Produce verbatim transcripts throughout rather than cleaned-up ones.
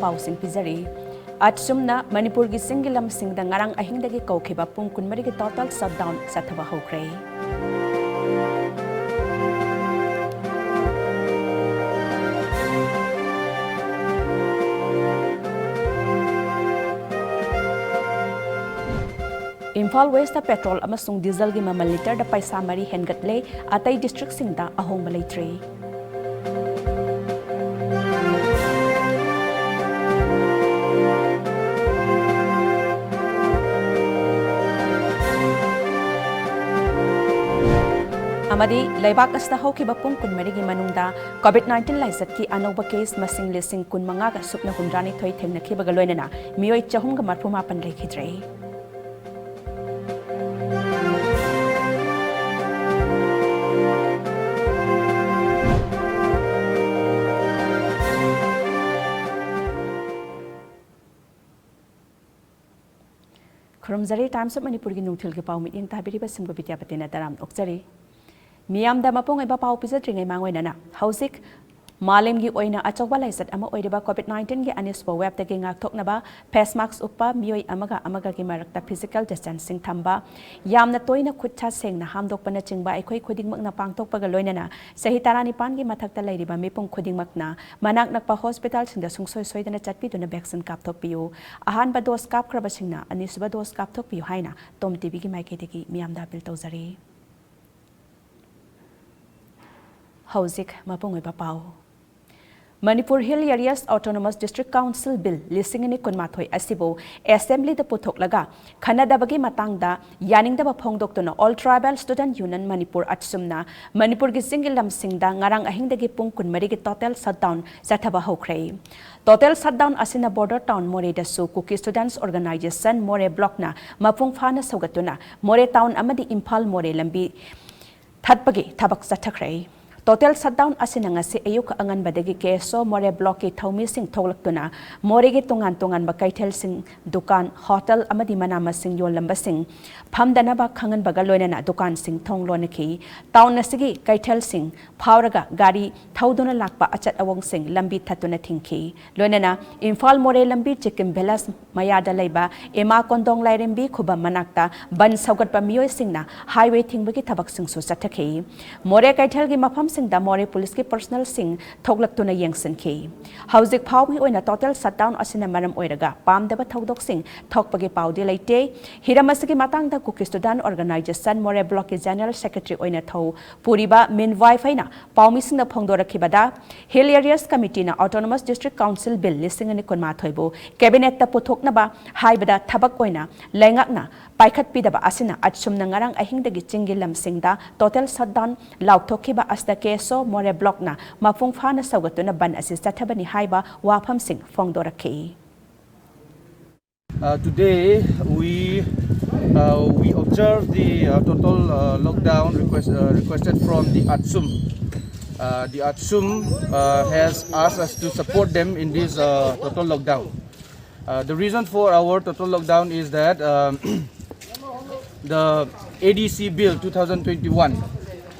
ꯄꯥꯎꯁꯤꯡ ꯄꯤꯖꯔꯤ꯫ ꯑꯁꯨꯝꯅ ꯃꯅꯤꯄꯨꯔꯒꯤ ꯆꯤꯡꯒꯤ ꯂꯝꯁꯤꯡꯗ ꯉꯔꯥꯡ ꯑꯍꯤꯡꯗꯒꯤ ꯀꯧꯈꯤꯕ ꯄꯨꯡ ꯀꯨꯟꯃꯔꯤꯒꯤ total shutdown ꯆꯠꯊꯕ ꯍꯧꯈ꯭ꯔꯦ꯫ ꯏꯝꯐꯥꯜ ꯋꯦꯁꯇ ꯄꯦꯇ꯭ꯔꯣꯜ ꯑꯃꯁꯨꯡ ꯗꯤꯖꯜꯒꯤ ꯃꯃꯜ ꯂꯤꯇꯔꯗ ꯄꯩꯁꯥ ꯃꯔꯤ ꯍꯦꯟꯒꯠꯂꯦ, ꯑꯇꯩ ꯗꯤꯁꯇ꯭ꯔꯤꯛꯁꯤꯡꯗ ꯑꯍꯣꯡꯕ ꯂꯩꯇ꯭ꯔꯤ꯫ ꯑꯃꯗꯤ ꯂꯩꯕꯥꯛ ꯑꯁꯤꯗ ꯍꯧꯈꯤꯕ ꯄꯨꯡ ꯀꯨꯟꯃꯔꯤꯒꯤ ꯃꯅꯨꯡꯗ COVID nineteen ꯂꯥꯏꯆꯠꯀꯤ ꯑꯅꯧꯕ case ꯃꯁꯤꯡ ꯂꯤꯁꯤꯡ ꯀꯨꯟꯃꯉꯥꯒ ꯁꯨꯞꯅ ꯍꯨꯝꯗ꯭ꯔꯥꯅꯤꯊꯣꯏ ꯊꯦꯡꯅꯈꯤꯕꯒ ꯂꯣꯏꯅꯅ ꯃꯤꯑꯣꯏ ꯆꯍꯨꯝꯒ ꯃꯔꯐꯨ ꯃꯥꯄꯟ ꯂꯩꯈꯤꯗ꯭ꯔꯦ꯫ ꯈꯨꯔꯨꯝꯖꯔꯤ꯫ Times of ꯃꯅꯤꯄꯨꯔꯒꯤ ꯅꯨꯡꯊꯤꯜꯒꯤ ꯄꯥꯎ ꯃꯤꯠꯌꯦꯡ ꯇꯥꯕꯤꯔꯤꯕ ꯁꯤꯝꯒ ꯕꯤꯗ꯭ꯌꯥꯄꯇꯤꯅ ꯇꯔꯥꯝꯅ ꯑꯣꯛꯆꯔꯤ꯫ ꯃꯤꯌꯥꯝꯗ ꯃꯄꯨꯡ ꯑꯣꯏꯕ ꯄꯥꯎ ꯄꯤꯖꯗ꯭ꯔꯤꯉꯩ ꯃꯥꯡꯑꯣꯏꯅꯅ ꯍꯧꯖꯤꯛ ꯃꯥꯂꯦꯝꯒꯤ ꯑꯣꯏꯅ ꯑꯆꯧꯕ ꯂꯥꯏꯆꯠ ꯑꯃ ꯑꯣꯏꯔꯤꯕ COVID nineteenꯒꯤ ꯑꯅꯤꯁꯨꯕ waveꯇꯒꯤ ꯉꯥꯛꯊꯣꯛꯅꯕ face mask ꯎꯞꯄ, ꯃꯤꯑꯣꯏ ꯑꯃꯒ ꯑꯃꯒꯒꯤ ꯃꯔꯛꯇ physical distancing ꯊꯝꯕ, ꯌꯥꯝꯅ ꯇꯣꯏꯅ ꯈꯨꯠ ꯁꯥ ꯁꯦꯡꯅ ꯍꯥꯝꯗꯣꯛꯄꯅꯆꯤꯡꯕ ꯑꯩꯈꯣꯏ ꯈꯨꯗꯤꯡꯃꯛꯅ ꯄꯥꯡꯊꯣꯛꯄꯒ ꯂꯣꯏꯅꯅ ꯆꯍꯤ ꯇꯔꯥꯅꯤꯄꯥꯟꯒꯤ ꯃꯊꯛꯇ ꯂꯩꯔꯤꯕ ꯃꯤꯄꯨꯝ ꯈꯨꯗꯤꯡꯃꯛꯅ ꯃꯅꯥꯛ ꯅꯛꯄ hospitalꯁꯤꯡꯗ ꯁꯨꯡꯁꯣꯏ ꯁꯣꯏꯗꯅ ꯆꯠꯄꯤꯗꯨꯅ vaccine ꯀꯥꯞꯊꯣꯛꯄꯤꯌꯨ꯫ ꯑꯍꯥꯟꯕ dose ꯀꯥꯞꯈ꯭ꯔꯕꯁꯤꯡꯅ ꯑꯅꯤꯁꯨꯕ dose ꯀꯥꯞꯊꯣꯛꯄꯤꯌꯨ ꯍꯥꯏꯅ TOM TVꯒꯤ ꯃꯥꯏꯀꯩꯗꯒꯤ ꯃꯤꯌꯥꯝꯗ appeal ꯇꯧꯖꯔꯤ꯫ ꯍꯧꯖꯤꯛ ꯃꯄꯨꯡ ꯑꯣꯏꯕ ꯄꯥꯎ꯫ Manipur Hill Areas Autonomous District Council Bill ꯂꯤꯁꯤꯡ ꯑꯅꯤ ꯀꯨꯟꯃꯥꯊꯣꯏ ꯑꯁꯤꯕꯨ Assemblyꯗ ꯄꯨꯊꯣꯛꯂꯒ ꯈꯟꯅꯗꯕꯒꯤ ꯃꯇꯥꯡꯗ ꯌꯥꯅꯤꯡꯗꯕ ꯐꯣꯡꯗꯣꯛꯇꯨꯅ All Tribal Student Union Manipur ꯑꯁꯨꯝꯅ ꯃꯅꯤꯄꯨꯔꯒꯤ ꯆꯤꯡꯒꯤ ꯂꯝꯁꯤꯡꯗ ꯉꯔꯥꯡ ꯑꯍꯤꯡꯗꯒꯤ ꯄꯨꯡ ꯀꯨꯟꯃꯔꯤꯒꯤ total shutdown ꯆꯠꯊꯕ ꯍꯧꯈ꯭ꯔꯦ꯫ Total shutdown ꯑꯁꯤꯅ border town ꯃꯣꯔꯦꯗꯁꯨ Kuki Students Organisation ꯃꯣꯔꯦ blockꯅ ꯃꯄꯨꯡ ꯐꯥꯅ ꯁꯧꯒꯠꯇꯨꯅ ꯃꯣꯔꯦ town ꯑꯃꯗꯤ ꯏꯝꯐꯥꯜ ꯃꯣꯔꯦ ꯂꯝꯕꯤ ꯊꯠꯄꯒꯤ ꯊꯕꯛ ꯆꯠꯊꯈ꯭ꯔꯦ꯫ Total shutdown ꯑꯁꯤꯅ ꯉꯁꯤ ꯑꯌꯨꯛ ꯑꯉꯟꯕꯗꯒꯤ ꯀꯦ ꯑꯦꯁ ꯑꯣ ꯃꯣꯔꯦ ꯕ꯭ꯂꯣꯛꯀꯤ ꯊꯧꯃꯤꯁꯤꯡ ꯊꯣꯛꯂꯛꯇꯨꯅ ꯃꯣꯔꯦꯒꯤ ꯇꯣꯉꯥꯟ ꯇꯣꯉꯥꯟꯕ ꯀꯩꯊꯦꯜꯁꯤꯡ, ꯗꯨꯀꯥꯟ, ꯍꯣꯇꯦꯜ ꯑꯃꯗꯤ ꯃꯅꯥ ꯃꯁꯤꯡ ꯌꯣꯜꯂꯝꯕꯁꯤꯡ ꯐꯝꯗꯅꯕ ꯈꯪꯍꯟꯕꯒ ꯂꯣꯏꯅꯅ ꯗꯨꯀꯥꯟꯁꯤꯡ ꯊꯣꯡ ꯂꯣꯟꯅꯈꯤ꯫ ꯇꯥꯎꯟ ꯑꯁꯤꯒꯤ ꯀꯩꯊꯦꯜꯁꯤꯡ ꯐꯥꯎꯔꯒ ꯒꯥꯔꯤ ꯊꯧꯗꯨꯅ ꯂꯥꯛꯄ ꯑꯆꯠ ꯑꯋꯣꯡꯁꯤꯡ ꯂꯝꯕꯤ ꯊꯠꯇꯨꯅ ꯊꯤꯡꯈꯤ꯫ ꯂꯣꯏꯅꯅ ꯏꯝꯐꯥꯜ ꯃꯣꯔꯦ ꯂꯝꯕꯤ ꯆꯤꯀꯤꯝ ꯚꯤꯂꯦꯖ ꯃꯌꯥꯗ ꯂꯩꯕ ꯏꯃꯥ ꯀꯣꯟꯗꯣꯡ ꯂꯥꯏꯔꯦꯝꯕꯤ ꯈꯨꯕꯝ ꯃꯅꯥꯛꯇ ꯕꯟ ꯁꯧꯒꯠꯄ ꯃꯤꯑꯣꯏꯁꯤꯡꯅ ꯍꯥꯏꯋꯦ ꯊꯤꯡꯕꯒꯤ ꯊꯕꯛꯁꯤꯡꯁꯨ ꯆꯠꯊꯈꯤ꯫ ꯃꯣꯔꯦ ꯀꯩꯊꯦꯜꯒꯤ ꯃꯐꯝꯁꯤꯡꯗ ꯃꯣꯔꯦ ꯄꯨꯂꯤꯁꯀꯤ ꯄꯔꯁꯅꯦꯜꯁꯤꯡ ꯊꯣꯛꯂꯛꯇꯨꯅ ꯌꯦꯡꯁꯤꯟꯈꯤ꯫ ꯍꯧꯖꯤꯛ ꯐꯥꯎꯕꯒꯤ ꯑꯣꯏꯅ ꯇꯣꯇꯦꯜ ꯁꯠꯗꯥꯎꯟ ꯑꯁꯤꯅ ꯃꯔꯝ ꯑꯣꯏꯔꯒ ꯄꯥꯝꯗꯕ ꯊꯧꯗꯣꯛꯁꯤꯡ ꯊꯣꯛꯄꯒꯤ ꯄꯥꯎꯗꯤ ꯂꯩꯇꯦ꯫ ꯍꯤꯔꯝ ꯑꯁꯤꯒꯤ ꯃꯇꯥꯡꯗ ꯀꯨꯀꯤ ꯁ꯭ꯇꯨꯗꯦꯟꯠ ꯑꯣꯔꯒꯅꯥꯏꯖꯦꯁꯟ ꯃꯣꯔꯦ ꯕ꯭ꯂꯣꯛꯀꯤ ꯖꯦꯅꯔꯦꯜ ꯁꯦꯀ꯭ꯔꯦꯇꯔꯤ ꯑꯣꯏꯅ ꯊꯧ ꯄꯨꯔꯤꯕ ꯃꯤꯟ ꯋꯥꯏꯐꯩꯅ ꯄꯥꯎꯃꯤꯁꯤꯡꯗ ꯐꯣꯡꯗꯣꯔꯛꯈꯤꯕꯗ, ꯍꯤꯜ ꯑꯦꯔꯤꯌꯥꯁ ꯀꯃꯤꯇꯤꯅ ꯑꯣꯇꯣꯅꯣꯃꯁ ꯗꯤꯁꯇ꯭ꯔꯤꯛ ꯀꯥꯎꯟꯁꯤꯜ ꯕꯤꯜ ꯂꯤꯁꯤꯡ ꯑꯅꯤ ꯀꯨꯟꯃꯥꯊꯣꯏꯕꯨ ꯀꯦꯕꯤꯅꯦꯠꯇ ꯄꯨꯊꯣꯛꯅꯕ ꯍꯥꯏꯕꯗ ꯊꯕꯛ ꯑꯣꯏꯅ ꯂꯩꯉꯥꯛꯅ ꯄꯥꯏꯈꯠꯄꯤꯗꯕ ꯑꯁꯤꯅ ꯑꯁꯨꯝꯅ ꯉꯔꯥꯡ ꯑꯍꯤꯡꯗꯒꯤ ꯆꯤꯡꯒꯤ ꯂꯝꯁꯤꯡꯗ ꯇꯣꯇꯦꯜ ꯁꯠꯗꯥꯎꯟ ꯂꯥꯎꯊꯣꯛꯈꯤꯕ ꯑꯁꯤꯗ ꯀꯦ ꯑꯦꯁ ꯑꯣ ꯃꯣꯔꯦ ꯕ꯭ꯂꯣꯛꯅ ꯃꯄꯨꯡ ꯐꯥꯅ ꯁꯧꯒꯠꯇꯨꯅ ꯕꯟ ꯑꯁꯤ ꯆꯠꯊꯕꯅꯤ ꯍꯥꯏꯕ ꯋꯥꯐꯝꯁꯤꯡ ꯐꯣꯡꯗꯣꯔꯛꯈꯤ꯫ Uh, today, we, uh, we observe the uh, total uh, lockdown request, uh, requested from the ATSUM. Uh, the ATSUM uh, has asked us to support them in this uh, total lockdown. Uh, the reason for our total lockdown is that um, the A D C bill two thousand twenty-one,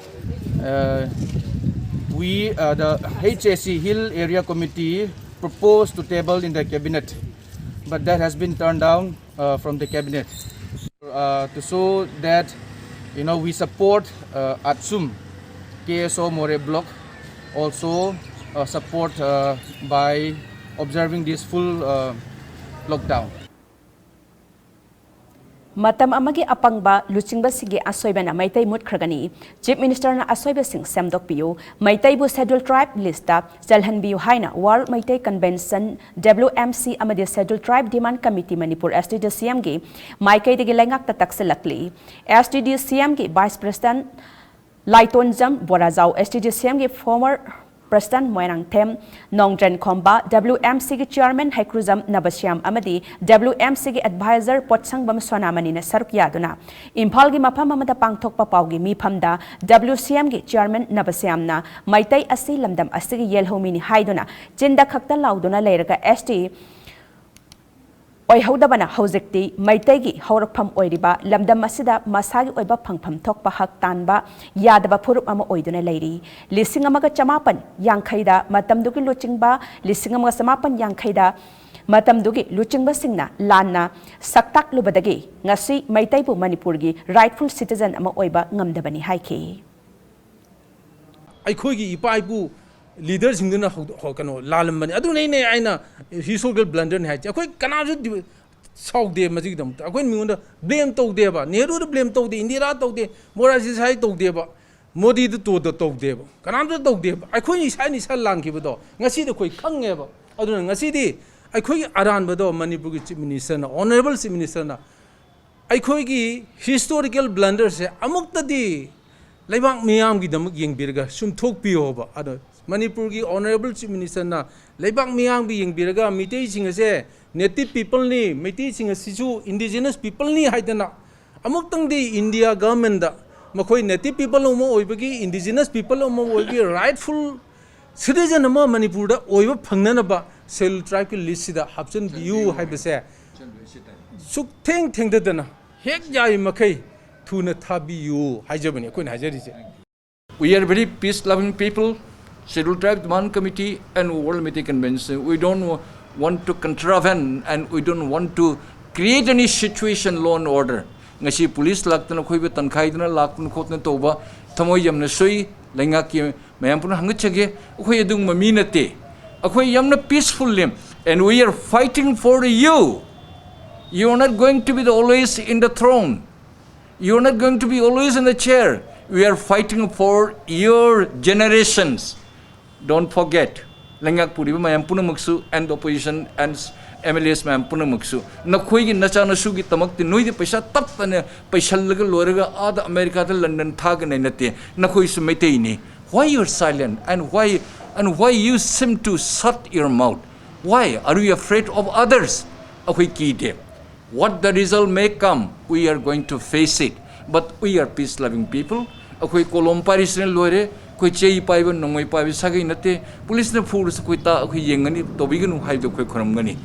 uh, we, uh, the H A C Hill Area Committee proposed to table in the cabinet, but that has been turned down uh, from the cabinet. Uh, to show that, you know, we support uh, ATSUM, K S O Moreh Block, also uh, support uh, by observing this full uh, lockdown. ꯃꯇꯝ ꯑꯃꯒꯤ ꯑꯄꯪꯕ ꯂꯨꯆꯤꯡꯕꯁꯤꯡꯒꯤ ꯑꯁꯣꯏꯕꯅ ꯃꯩꯇꯩ ꯃꯨꯠꯈ꯭ꯔꯒꯅꯤ꯫ Chief ꯃꯤꯅꯤꯁꯇꯔꯅ ꯑꯁꯣꯏꯕꯁꯤꯡ ꯁꯦꯝꯗꯣꯛꯄꯤꯌꯨ, ꯃꯩꯇꯩꯕꯨ ꯁꯦꯗ꯭ꯌꯨꯜ ꯇ꯭ꯔꯥꯏꯕ ꯂꯤꯁꯇ ꯆꯜꯍꯟꯕꯤꯌꯨ ꯍꯥꯏꯅ world Meitei convention, W M C ꯑꯃꯗꯤ schedule tribe demand committee Manipur, S T D C ꯑꯦꯝꯒꯤ ꯃꯥꯏꯀꯩꯗꯒꯤ ꯂꯩꯉꯥꯛꯇ ꯇꯛꯁꯤꯜꯂꯛꯂꯤ꯫ ꯑꯦꯁ ꯇꯤ ꯗꯤ ꯁꯤ ꯑꯦꯝꯒꯤ ꯚꯥꯏꯁ ꯄ꯭ꯔꯦꯁꯤꯗꯦꯟꯠ ꯂꯥꯏꯇꯣꯟꯖꯝ ꯕꯣꯔꯥꯖꯥꯎ, ꯑꯦꯁ ꯇꯤ ꯗꯤ ꯁꯤ ꯑꯦꯝꯒꯤ ꯐꯣꯔꯃꯔ Preston ꯃꯣꯏꯔꯥꯡꯊꯦꯝ, ꯅꯣꯡꯗ꯭ꯔꯦꯟ ꯈꯣꯝꯕ, W M C ꯒꯤ chairman ꯍꯩꯀ꯭ꯔꯨꯖꯝ ꯅꯕꯁ꯭ꯌꯥꯝ ꯑꯃꯗꯤ W M C ꯒꯤ advisor ꯄꯣꯠꯁꯪꯕꯝ ꯁꯣꯅꯥꯃꯅꯤꯅ ꯁꯔꯨꯛ ꯌꯥꯗꯨꯅ ꯏꯝꯐꯥꯜꯒꯤ ꯃꯐꯝ ꯑꯃꯗ ꯄꯥꯡꯊꯣꯛꯄ ꯄꯥꯎꯒꯤ ꯃꯤꯐꯝꯗ W C M ꯒꯤ chairman ꯅꯕꯁ꯭ꯌꯥꯝꯅ ꯃꯩꯇꯩ ꯑꯁꯤ ꯂꯝꯗꯝ ꯑꯁꯤꯒꯤ ꯌꯦꯜꯍꯧꯃꯤꯅꯤ ꯍꯥꯏꯗꯨꯅ ꯆꯤꯟꯗ ꯈꯛꯇ ꯂꯥꯎꯗꯨꯅ ꯂꯩꯔꯒ S T ꯑꯣꯏꯍꯧꯗꯕꯅ ꯍꯧꯖꯤꯛꯇꯤ ꯃꯩꯇꯩꯒꯤ ꯍꯧꯔꯛꯐꯝ ꯑꯣꯏꯔꯤꯕ ꯂꯝꯗꯝ ꯑꯁꯤꯗ ꯃꯁꯥꯒꯤ ꯑꯣꯏꯕ ꯐꯪꯐꯝ ꯊꯣꯛꯄ ꯍꯛ ꯇꯥꯟꯕ ꯌꯥꯗꯕ ꯐꯨꯔꯨꯞ ꯑꯃ ꯑꯣꯏꯗꯨꯅ ꯂꯩꯔꯤ꯫ ꯂꯤꯁꯤꯡ ꯑꯃꯒ ꯆꯃꯥꯄꯟ ꯌꯥꯡꯈꯩꯗ ꯃꯇꯝꯗꯨꯒꯤ ꯂꯨꯆꯤꯡꯕ, ꯂꯤꯁꯤꯡ ꯑꯃꯒ ꯆꯃꯥꯄꯟ ꯌꯥꯡꯈꯩꯗ ꯃꯇꯝꯗꯨꯒꯤ ꯂꯨꯆꯤꯡꯕꯁꯤꯡꯅ ꯂꯥꯟꯅ ꯁꯛꯇꯥꯛꯂꯨꯕꯗꯒꯤ ꯉꯁꯤ ꯃꯩꯇꯩꯕꯨ ꯃꯅꯤꯄꯨꯔꯒꯤ rightful citizen ꯑꯃ ꯑꯣꯏꯕ ꯉꯝꯗꯕꯅꯤ ꯍꯥꯏꯈꯤ꯫ ꯑꯩꯈꯣꯏꯒꯤ ꯏꯄꯥ ꯏꯄꯨ leaderꯁꯤꯡꯗꯨꯅ ꯍꯧ- ꯍꯧ- ꯀꯩꯅꯣ ꯂꯥꯜꯂꯝꯕꯅꯤ꯫ ꯑꯗꯨꯅ ꯑꯩꯅ ꯑꯩꯅ historical blunderꯅꯤ ꯍꯥꯏꯁꯦ꯫ ꯑꯩꯈꯣꯏ ꯀꯅꯥꯁꯨ ꯗꯤ- ꯁꯥꯎꯗꯦ ꯃꯁꯤꯒꯤꯗꯃꯛꯇ꯫ ꯑꯩꯈꯣꯏꯅ ꯃꯤꯉꯣꯟꯗ blame ꯇꯧꯗꯦꯕ꯫ ꯅꯦꯍꯔꯨꯗ blame ꯇꯧꯗꯦ, ꯏꯟꯗꯤꯔꯥ ꯇꯧꯗꯦ, ꯃꯣꯔꯥꯔꯖꯤ ꯗꯦꯁꯥꯏ ꯇꯧꯗꯦꯕ, ꯃꯣꯗꯤꯗ ꯇꯣꯗ ꯇꯧꯗꯦꯕ, ꯀꯅꯥꯝꯇ ꯇꯧꯗꯦꯕ꯫ ꯑꯩꯈꯣꯏꯅ ꯏꯁꯥꯅ ꯏꯁꯥ ꯂꯥꯟꯈꯤꯕꯗꯣ ꯉꯁꯤꯗꯤ ꯑꯩꯈꯣꯏ ꯈꯪꯉꯦꯕ꯫ ꯑꯗꯨꯅ ꯉꯁꯤꯗꯤ ꯑꯩꯈꯣꯏꯒꯤ ꯑꯔꯥꯟꯕꯗꯣ ꯃꯅꯤꯄꯨꯔꯒꯤ Chief Ministerꯅ, Honourable Chief Ministerꯅ ꯑꯩꯈꯣꯏꯒꯤ historical blunderꯁꯦ ꯑꯃꯨꯛꯇꯗꯤ ꯂꯩꯕꯥꯛ ꯃꯤꯌꯥꯝꯒꯤꯗꯃꯛ ꯌꯦꯡꯕꯤꯔꯒ ꯆꯨꯝꯊꯣꯛꯄꯤꯌꯣꯕ꯫ ꯑꯗꯣ ꯃꯅꯤꯄꯨꯔꯒꯤ Honourable Chief Ministerꯅ ꯂꯩꯕꯥꯛ ꯃꯤꯌꯥꯝꯒꯤ ꯌꯦꯡꯕꯤꯔꯒ ꯃꯤꯇꯩꯁꯤꯡ ꯑꯁꯦ native peopleꯅꯤ, ꯃꯩꯇꯩꯁꯤꯡ ꯑꯁꯤꯁꯨ indigenous peopleꯅꯤ ꯍꯥꯏꯗꯅ ꯑꯃꯨꯛꯇꯪꯗꯤ India governmentꯗ ꯃꯈꯣꯏ native people ꯑꯃ ꯑꯣꯏꯕꯒꯤ, indigenous people ꯑꯃ ꯑꯣꯏꯕꯒꯤ rightful citizen ꯑꯃ ꯃꯅꯤꯄꯨꯔꯗ ꯑꯣꯏꯕ ꯐꯪꯅꯅꯕ Scheduled Tribeꯀꯤ listꯁꯤꯗ ꯍꯥꯞꯆꯤꯟꯕꯤꯌꯨ ꯍꯥꯏꯕꯁꯦ ꯁꯨꯛꯊꯦꯡ ꯊꯦꯡꯊꯗꯅ ꯍꯦꯛ ꯌꯥꯔꯤ ꯃꯈꯩ ꯊꯨꯅ ꯊꯥꯕꯤꯌꯨ ꯍꯥꯏꯖꯕꯅꯤ ꯑꯩꯈꯣꯏꯅ ꯍꯥꯏꯖꯔꯤꯁꯦ꯫ We are very peace loving people, Scheduled Tribe Demand Committee and World Meeting Convention. We don't wa- want to contravene and we don't want to create any situation, law and order. ꯉꯁꯤ police ꯂꯥꯛꯇꯅ ꯑꯩꯈꯣꯏꯕꯨ ꯇꯟꯈꯥꯏꯗꯅ ꯂꯥꯛꯇꯅ ꯈꯣꯠꯇꯅ ꯇꯧꯕ ꯊꯃꯣꯏ ꯌꯥꯝꯅ ꯁꯣꯛꯏ꯫ ꯂꯩꯉꯥꯛꯀꯤ ꯃꯌꯥꯝ ꯄꯨꯝꯅ ꯍꯪꯒꯠꯆꯒꯦ, ꯑꯩꯈꯣꯏ ꯑꯗꯨꯒꯨꯝꯕ ꯃꯤ ꯅꯠꯇꯦ꯫ ꯑꯩꯈꯣꯏ ꯌꯥꯝꯅ peacefully, and we are fighting for you. You are not going to be the always in the throne. You are not going to be always in the chair. We are fighting for your generations. Don't forget. ꯂꯩꯉꯥꯛ ꯄꯨꯔꯤꯕ ꯃꯌꯥꯝ ꯄꯨꯝꯅꯃꯛꯁꯨ and opposition and M L As ꯃꯌꯥꯝ ꯄꯨꯝꯅꯃꯛꯁꯨ ꯅꯈꯣꯏꯒꯤ ꯅꯆꯥꯅꯁꯨꯒꯤꯗꯃꯛꯇꯤ ꯅꯣꯏꯗꯤ ꯄꯩꯁꯥ ꯇꯞꯇꯅ ꯄꯩꯁꯜꯂꯒ ꯂꯣꯏꯔꯒ ꯑꯥꯗ ꯑꯃꯦꯔꯤꯀꯥꯗ ꯂꯟꯗꯟ ꯊꯥꯒꯅꯤ ꯅꯠꯇꯦ꯫ ꯅꯈꯣꯏꯁꯨ ꯃꯩꯇꯩꯅꯤ꯫ Why you are silent and why And why you seem to shut your mouth? Why are you afraid of others? ꯑꯩꯈꯣꯏ ꯀꯤꯗꯦ꯫ What the result may come, we are going to face it. But we are peace loving people. ꯑꯩꯈꯣꯏ ꯀꯣꯂꯣꯝ ꯄꯥꯏꯔꯤꯁꯤꯅ ꯂꯣꯏꯔꯦ꯫ ꯑꯩꯈꯣꯏ ꯆꯩ ꯄꯥꯏꯕ, ꯅꯣꯡꯃꯩ ꯄꯥꯏꯕ ꯁꯥꯒꯩ ꯅꯠꯇꯦ꯫ ꯄꯨꯂꯤꯁꯅ ꯐꯨꯔꯁꯨ ꯑꯩꯈꯣꯏ ꯇꯥ-, ꯑꯩꯈꯣꯏ ꯌꯦꯡꯒꯅꯤ, ꯇꯧꯕꯤꯒꯅꯨ ꯍꯥꯏꯕꯗꯨ ꯑꯩꯈꯣꯏ ꯈꯨꯔꯨꯝꯒꯅꯤ꯫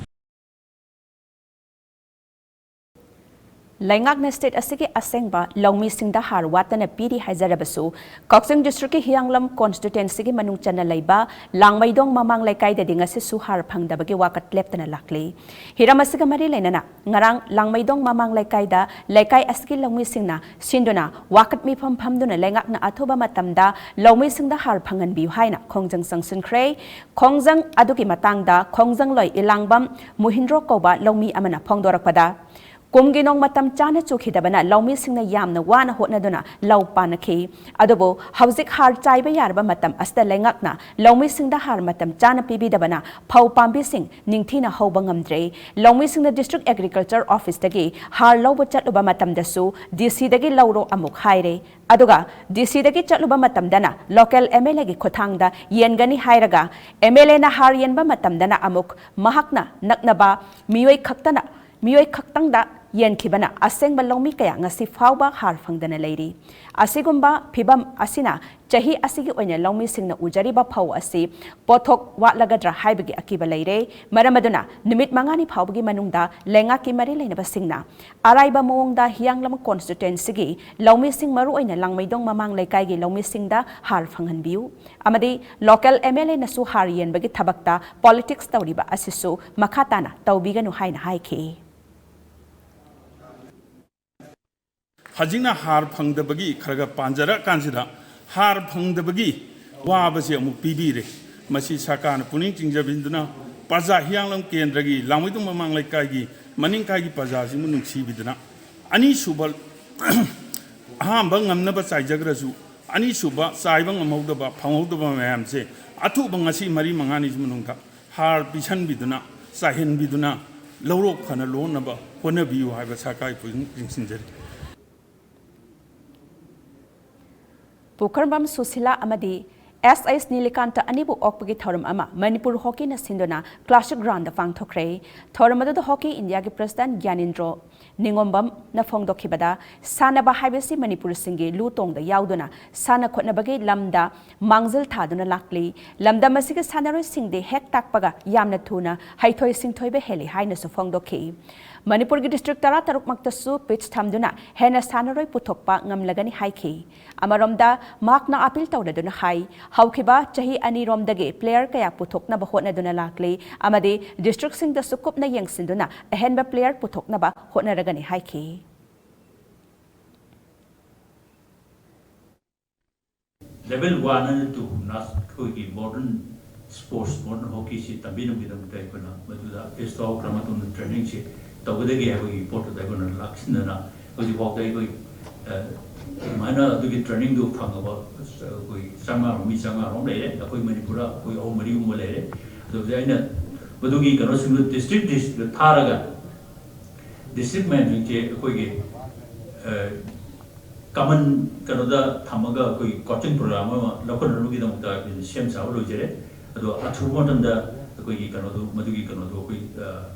ꯂꯩꯉꯥꯛꯅ state ꯑꯁꯤꯒꯤ ꯑꯁꯦꯡꯕ ꯂꯧꯃꯤꯁꯤꯡꯗ ꯍꯥꯔ ꯋꯥꯠꯇꯅ ꯄꯤꯔꯤ ꯍꯥꯏꯖꯔꯕꯁꯨ, ꯀꯛꯆꯤꯡ districtꯀꯤ ꯍꯤꯌꯥꯡꯂꯝ constituencyꯒꯤ ꯃꯅꯨꯡ ꯆꯟꯅ ꯂꯩꯕ ꯂꯥꯡꯃꯩꯗꯣꯡ ꯃꯃꯥꯡ ꯂꯩꯀꯥꯏꯗꯗꯤ ꯉꯁꯤꯁꯨ ꯍꯥꯔ ꯐꯪꯗꯕꯒꯤ ꯋꯥꯀꯠ ꯂꯦꯞꯇꯅ ꯂꯥꯛꯂꯤ꯫ ꯍꯤꯔꯝ ꯑꯁꯤꯒ ꯃꯔꯤ ꯂꯩꯅꯅ ꯉꯔꯥꯡ ꯂꯥꯡꯃꯩꯗꯣꯡ ꯃꯃꯥꯡ ꯂꯩꯀꯥꯏꯗ ꯂꯩꯀꯥꯏ ꯑꯁꯤꯒꯤ ꯂꯧꯃꯤꯁꯤꯡꯅ ꯁꯤꯟꯗꯨꯅ ꯋꯥꯀꯠ ꯃꯤꯐꯝ ꯐꯝꯗꯨꯅ ꯂꯩꯉꯥꯛꯅ ꯑꯊꯨꯕ ꯃꯇꯝꯗ ꯂꯧꯃꯤꯁꯤꯡꯗ ꯍꯥꯔ ꯐꯪꯍꯟꯕꯤꯌꯨ ꯍꯥꯏꯅ ꯈꯣꯡꯖꯪ ꯆꯪꯁꯤꯟꯈ꯭ꯔꯦ꯫ ꯈꯣꯡꯖꯪ ꯑꯗꯨꯒꯤ ꯃꯇꯥꯡꯗ ꯈꯣꯡꯖꯪꯂꯣꯏ ꯏꯂꯥꯡꯕꯝ ꯃꯨꯍꯤꯟꯗ꯭ꯔꯣ ꯀꯧꯕ ꯂꯧꯃꯤ ꯑꯃꯅ ꯐꯣꯡꯗꯣꯔꯛꯄꯗ, ꯀꯨꯝꯒꯤ ꯅꯣꯡ ꯃꯇꯝ ꯆꯥꯅ ꯆꯨꯈꯤꯗꯕꯅ ꯂꯧꯃꯤꯁꯤꯡꯅ ꯌꯥꯝꯅ ꯋꯥꯅ ꯍꯣꯠꯅꯗꯨꯅ ꯂꯧ ꯄꯥꯅꯈꯤ꯫ ꯑꯗꯨꯕꯨ ꯍꯧꯖꯤꯛ ꯍꯥꯔ ꯆꯥꯏꯕ ꯌꯥꯔꯕ ꯃꯇꯝ ꯑꯁꯤꯗ ꯂꯩꯉꯥꯛꯅ ꯂꯧꯃꯤꯁꯤꯡꯗ ꯍꯥꯔ ꯃꯇꯝ ꯆꯥꯅ ꯄꯤꯕꯤꯗꯕꯅ ꯐꯧ ꯄꯥꯝꯕꯤꯁꯤꯡ ꯅꯤꯡꯊꯤꯅ ꯍꯧꯕ ꯉꯝꯗ꯭ꯔꯦ꯫ ꯂꯧꯃꯤꯁꯤꯡꯅ district agriculture officeꯇꯒꯤ ꯍꯥꯔ ꯂꯧꯕ ꯆꯠꯂꯨꯕ ꯃꯇꯝꯗꯁꯨ DCꯗꯒꯤ ꯂꯧꯔꯣ ꯑꯃꯨꯛ ꯍꯥꯏꯔꯦ꯫ ꯑꯗꯨꯒ DCꯗꯒꯤ ꯆꯠꯂꯨꯕ ꯃꯇꯝꯗꯅ local MLAꯒꯤ ꯈꯨꯠꯊꯥꯡꯗ ꯌꯦꯟꯒꯅꯤ ꯍꯥꯏꯔꯒ, MLAꯅ ꯍꯥꯔ ꯌꯦꯟꯕ ꯃꯇꯝꯗꯅ ꯑꯃꯨꯛ ꯃꯍꯥꯛꯅ ꯅꯛꯅꯕ ꯃꯤꯑꯣꯏ ꯈꯛꯇꯅ, ꯃꯤꯑꯣꯏ ꯈꯛꯇꯪꯗ ꯌꯦꯟꯈꯤꯕꯅ ꯑꯁꯦꯡꯕ ꯂꯧꯃꯤ ꯀꯌꯥ ꯉꯁꯤ ꯐꯥꯎꯕ ꯍꯥꯔ ꯐꯪꯗꯅ ꯂꯩꯔꯤ꯫ ꯑꯁꯤꯒꯨꯝꯕ ꯐꯤꯚꯝ ꯑꯁꯤꯅ ꯆꯍꯤ ꯑꯁꯤꯒꯤ ꯑꯣꯏꯅ ꯂꯧꯃꯤꯁꯤꯡꯅ ꯎꯖꯔꯤꯕ ꯐꯧ ꯑꯁꯤ ꯄꯣꯠꯊꯣꯛ ꯋꯥꯠꯂꯒꯗ꯭ꯔꯥ ꯍꯥꯏꯕꯒꯤ ꯑꯀꯤꯕ ꯂꯩꯔꯦ꯫ ꯃꯔꯝ ꯑꯗꯨꯅ ꯅꯨꯃꯤꯠ ꯃꯉꯥꯅꯤ ꯐꯥꯎꯕꯒꯤ ꯃꯅꯨꯡꯗ ꯂꯩꯉꯥꯛꯀꯤ ꯃꯔꯤ ꯂꯩꯅꯕꯁꯤꯡꯅ ꯑꯔꯥꯏꯕ ꯃꯑꯣꯡꯗ ꯍꯤꯌꯥꯡꯂꯝ constituencyꯒꯤ ꯂꯧꯃꯤꯁꯤꯡ, ꯃꯔꯨꯑꯣꯏꯅ ꯂꯥꯡꯃꯩꯗꯣꯡ ꯃꯃꯥꯡ ꯂꯩꯀꯥꯏꯒꯤ ꯂꯧꯃꯤꯁꯤꯡꯗ ꯍꯥꯔ ꯐꯪꯍꯟꯕꯤꯌꯨ ꯑꯃꯗꯤ local MLAꯅꯁꯨ ꯍꯥꯔ ꯌꯦꯟꯕꯒꯤ ꯊꯕꯛꯇ politics ꯇꯧꯔꯤꯕ ꯑꯁꯤꯁꯨ ꯃꯈꯥ ꯇꯥꯅ ꯇꯧꯕꯤꯒꯅꯨ ꯍꯥꯏꯅ ꯍꯥꯏꯈꯤ꯫ ꯍꯧꯖꯤꯛꯅ ꯍꯥꯔ ꯐꯪꯗꯕꯒꯤ ꯈꯔ ꯈꯔ ꯄꯥꯟꯖꯔꯛꯑꯀꯥꯟꯁꯤꯗ ꯍꯥꯔ ꯐꯪꯗꯕꯒꯤ ꯋꯥꯕꯁꯤ ꯑꯃꯨꯛ ꯄꯤꯕꯤꯔꯦ꯫ ꯃꯁꯤ ꯁꯔꯀꯥꯔꯅ ꯄꯨꯛꯅꯤꯡ ꯆꯤꯡꯖꯕꯤꯗꯨꯅ ꯄ꯭ꯔꯖꯥ ꯍꯤꯌꯥꯡꯂꯝ ꯀꯦꯟꯗ꯭ꯔꯒꯤ ꯂꯥꯡꯃꯩꯗꯣꯡ ꯃꯃꯥꯡ ꯂꯩꯀꯥꯏꯒꯤ ꯃꯅꯤꯡꯀꯥꯏꯒꯤ ꯄ꯭ꯔꯖꯥꯁꯤꯡꯕꯨ ꯅꯨꯡꯁꯤꯕꯤꯗꯨꯅ ꯑꯅꯤꯁꯨꯕ, ꯑꯍꯥꯟꯕ ꯉꯝꯅꯕ ꯆꯥꯏꯖꯈ꯭ꯔꯁꯨ ꯑꯅꯤꯁꯨꯕ ꯆꯥꯏꯕ ꯉꯝꯍꯧꯗꯕ, ꯐꯪꯍꯧꯗꯕ ꯃꯌꯥꯝꯁꯦ ꯑꯊꯨꯕ ꯉꯁꯤ ꯃꯔꯤ ꯃꯉꯥꯅꯤꯁꯤ ꯃꯅꯨꯡꯗ ꯍꯥꯔ ꯄꯤꯁꯟꯕꯤꯗꯨꯅ, ꯆꯥꯏꯍꯟꯕꯤꯗꯨꯅ ꯂꯧꯔꯣꯛ ꯐꯅ ꯂꯣꯟꯅꯕ ꯍꯣꯠꯅꯕꯤꯌꯨ ꯍꯥꯏꯕ ꯁꯔꯀꯥꯔꯒꯤ ꯄꯨꯛꯅꯤꯡ ꯆꯤꯡꯁꯤꯟꯖꯔꯤ꯫ ꯄꯨꯈ꯭ꯔꯝꯕꯝ ꯁꯨꯁꯤꯂꯥ ꯑꯃꯗꯤ ꯑꯦꯁ ꯑꯩꯆ ꯅꯤꯂꯤꯀꯥꯟꯇ ꯑꯅꯤꯕꯨ ꯑꯣꯛꯄꯒꯤ ꯊꯧꯔꯝ ꯑꯃ ꯃꯅꯤꯄꯨꯔ ꯍꯣꯀꯤꯅ ꯁꯤꯟꯗꯨꯅ ꯀ꯭ꯂꯥꯁꯤꯛ ꯒ꯭ꯔꯥꯎꯟꯗ ꯄꯥꯡꯊꯣꯛꯈ꯭ꯔꯦ꯫ ꯊꯧꯔꯝ ꯑꯗꯨꯗ ꯍꯣꯀꯤ ꯏꯟꯗꯤꯌꯥꯒꯤ ꯄ꯭ꯔꯁꯤꯗꯦꯟꯠ ꯒ꯭ꯌꯥꯅꯦꯟꯗ꯭ꯔꯣ ꯅꯤꯉꯣꯝꯕꯝꯅ ꯐꯣꯡꯗꯣꯛꯈꯤꯕꯗ, ꯁꯥꯟꯅꯕ ꯍꯥꯏꯕꯁꯤ ꯃꯅꯤꯄꯨꯔꯁꯤꯡꯒꯤ ꯂꯨ ꯇꯣꯡꯗ ꯌꯥꯎꯗꯨꯅ ꯁꯥꯟꯅ ꯈꯣꯠꯅꯕꯒꯤ ꯂꯝꯗ ꯃꯥꯡꯖꯤꯜ ꯊꯥꯗꯨꯅ ꯂꯥꯛꯂꯤ꯫ ꯂꯝꯗꯝ ꯑꯁꯤꯒꯤ ꯁꯥꯟꯅꯔꯣꯏꯁꯤꯡꯗꯤ ꯍꯦꯛ ꯇꯥꯛꯄꯒ ꯌꯥꯝꯅ ꯊꯨꯅ ꯍꯩꯊꯣꯏ ꯁꯤꯡꯊꯣꯏꯕ ꯍꯦꯜꯂꯤ ꯍꯥꯏꯅꯁꯨ ꯐꯣꯡꯗꯣꯛꯈꯤ꯫ ꯃꯅꯤꯄꯨꯔꯒꯤ ꯗꯤꯁꯇ꯭ꯔꯤꯛ ꯇꯔꯥꯇꯔꯨꯛꯃꯛꯇꯁꯨ ꯄꯤꯠꯆ ꯊꯝꯗꯨꯅ ꯍꯦꯟꯅ ꯁꯥꯟꯅꯔꯣꯏ ꯄꯨꯊꯣꯛꯄ ꯉꯝꯂꯒꯅꯤ ꯍꯥꯏꯈꯤ꯫ ꯑꯃꯔꯣꯝꯗ, ꯃꯍꯥꯛꯅ ꯑꯥꯄꯤꯜ ꯇꯧꯔꯗꯨꯅ ꯍꯥꯏ, ꯍꯧꯈꯤꯕ ꯆꯍꯤ ꯑꯅꯤꯔꯣꯝꯗꯒꯤ ꯄ꯭ꯂꯦꯌꯔ ꯀꯌꯥ ꯄꯨꯊꯣꯛꯅꯕ ꯍꯣꯠꯅꯗꯨꯅ ꯂꯥꯛꯂꯤ ꯑꯃꯗꯤ ꯗꯤꯁꯇ꯭ꯔꯤꯛꯁꯤꯡꯗꯁꯨ ꯀꯨꯞꯅ ꯌꯦꯡꯁꯤꯟꯗꯨꯅ ꯑꯍꯦꯟꯕ ꯄ꯭ꯂꯦꯌꯔ ꯄꯨꯊꯣꯛꯅꯕ ꯍꯣꯠꯅꯔꯒꯅꯤ ꯍꯥꯏꯈꯤ꯫ ꯂꯦꯚꯦꯜ ꯋꯥꯟ ꯑꯃꯗꯤ ꯇꯨ ꯅꯥꯁ ꯑꯩꯈꯣꯏꯒꯤ ꯃꯣꯗꯔꯟ ꯁ꯭ꯄꯣꯔꯠꯁ, ꯃꯣꯗꯔꯟ ꯍꯣꯀꯤꯁꯤ ꯇꯝꯕꯤꯅꯕꯒꯤꯗꯃꯛꯇ ꯑꯩꯈꯣꯏꯅ ꯃꯗꯨꯗ ꯑꯦꯁꯇꯥꯎ ꯈꯔ ꯃꯇꯨꯡꯗ ꯇ꯭ꯔꯦꯅꯤꯡꯁꯤ ꯇꯧꯒꯗꯒꯦ ꯍꯥꯏꯕꯒꯤ ꯄꯣꯠꯇꯨꯗ ꯑꯩꯈꯣꯏꯅ ꯂꯥꯛꯁꯤꯟꯗꯅ ꯍꯧꯖꯤꯛꯐꯥꯎꯗ ꯑꯩꯈꯣꯏ ꯑꯗꯨꯃꯥꯏꯅ ꯑꯗꯨꯒꯤ ꯇ꯭ꯔꯦꯅꯤꯡꯗꯨ ꯐꯪꯉꯕ ꯑꯩꯈꯣꯏ ꯆꯥꯝꯃꯉꯥꯔꯣꯝ ꯃꯤ ꯆꯥꯝꯃꯉꯥꯔꯣꯝ ꯂꯩꯔꯦ꯫ ꯑꯩꯈꯣꯏ ꯃꯅꯤꯄꯨꯔꯗ ꯑꯩꯈꯣꯏ ꯑꯍꯨꯝ ꯃꯔꯤꯒꯨꯝꯕ ꯂꯩꯔꯦ꯫ ꯑꯗꯨꯗ ꯑꯩꯅ ꯃꯗꯨꯒꯤ ꯀꯩꯅꯣꯁꯤꯡꯗꯨ ꯗꯤꯁꯇ꯭ꯔꯤꯛ ꯗꯤꯁꯇ꯭ꯔꯤꯛꯇ ꯊꯥꯔꯒ ꯗꯤꯁꯇ꯭ꯔꯤꯛ ꯃꯌꯥꯝꯁꯤꯡꯁꯦ ꯑꯩꯈꯣꯏꯒꯤ ꯀꯃꯟ ꯀꯩꯅꯣꯗ ꯊꯝꯃꯒ ꯑꯩꯈꯣꯏ ꯀꯣꯆꯤꯡ ꯄ꯭ꯔꯣꯒ꯭ꯔꯥꯝ ꯑꯃ ꯂꯧꯈꯠꯅꯕꯒꯤꯗꯃꯛꯇ ꯑꯩꯈꯣꯏꯅ ꯁꯦꯝ ꯁꯥꯕ ꯂꯣꯏꯖꯔꯦ꯫ ꯑꯗꯣ ꯑꯊꯨꯕ ꯃꯇꯝꯗ ꯑꯩꯈꯣꯏꯒꯤ ꯀꯩꯅꯣꯗꯣ, ꯃꯗꯨꯒꯤ ꯀꯩꯅꯣꯗꯣ ꯑꯩꯈꯣꯏ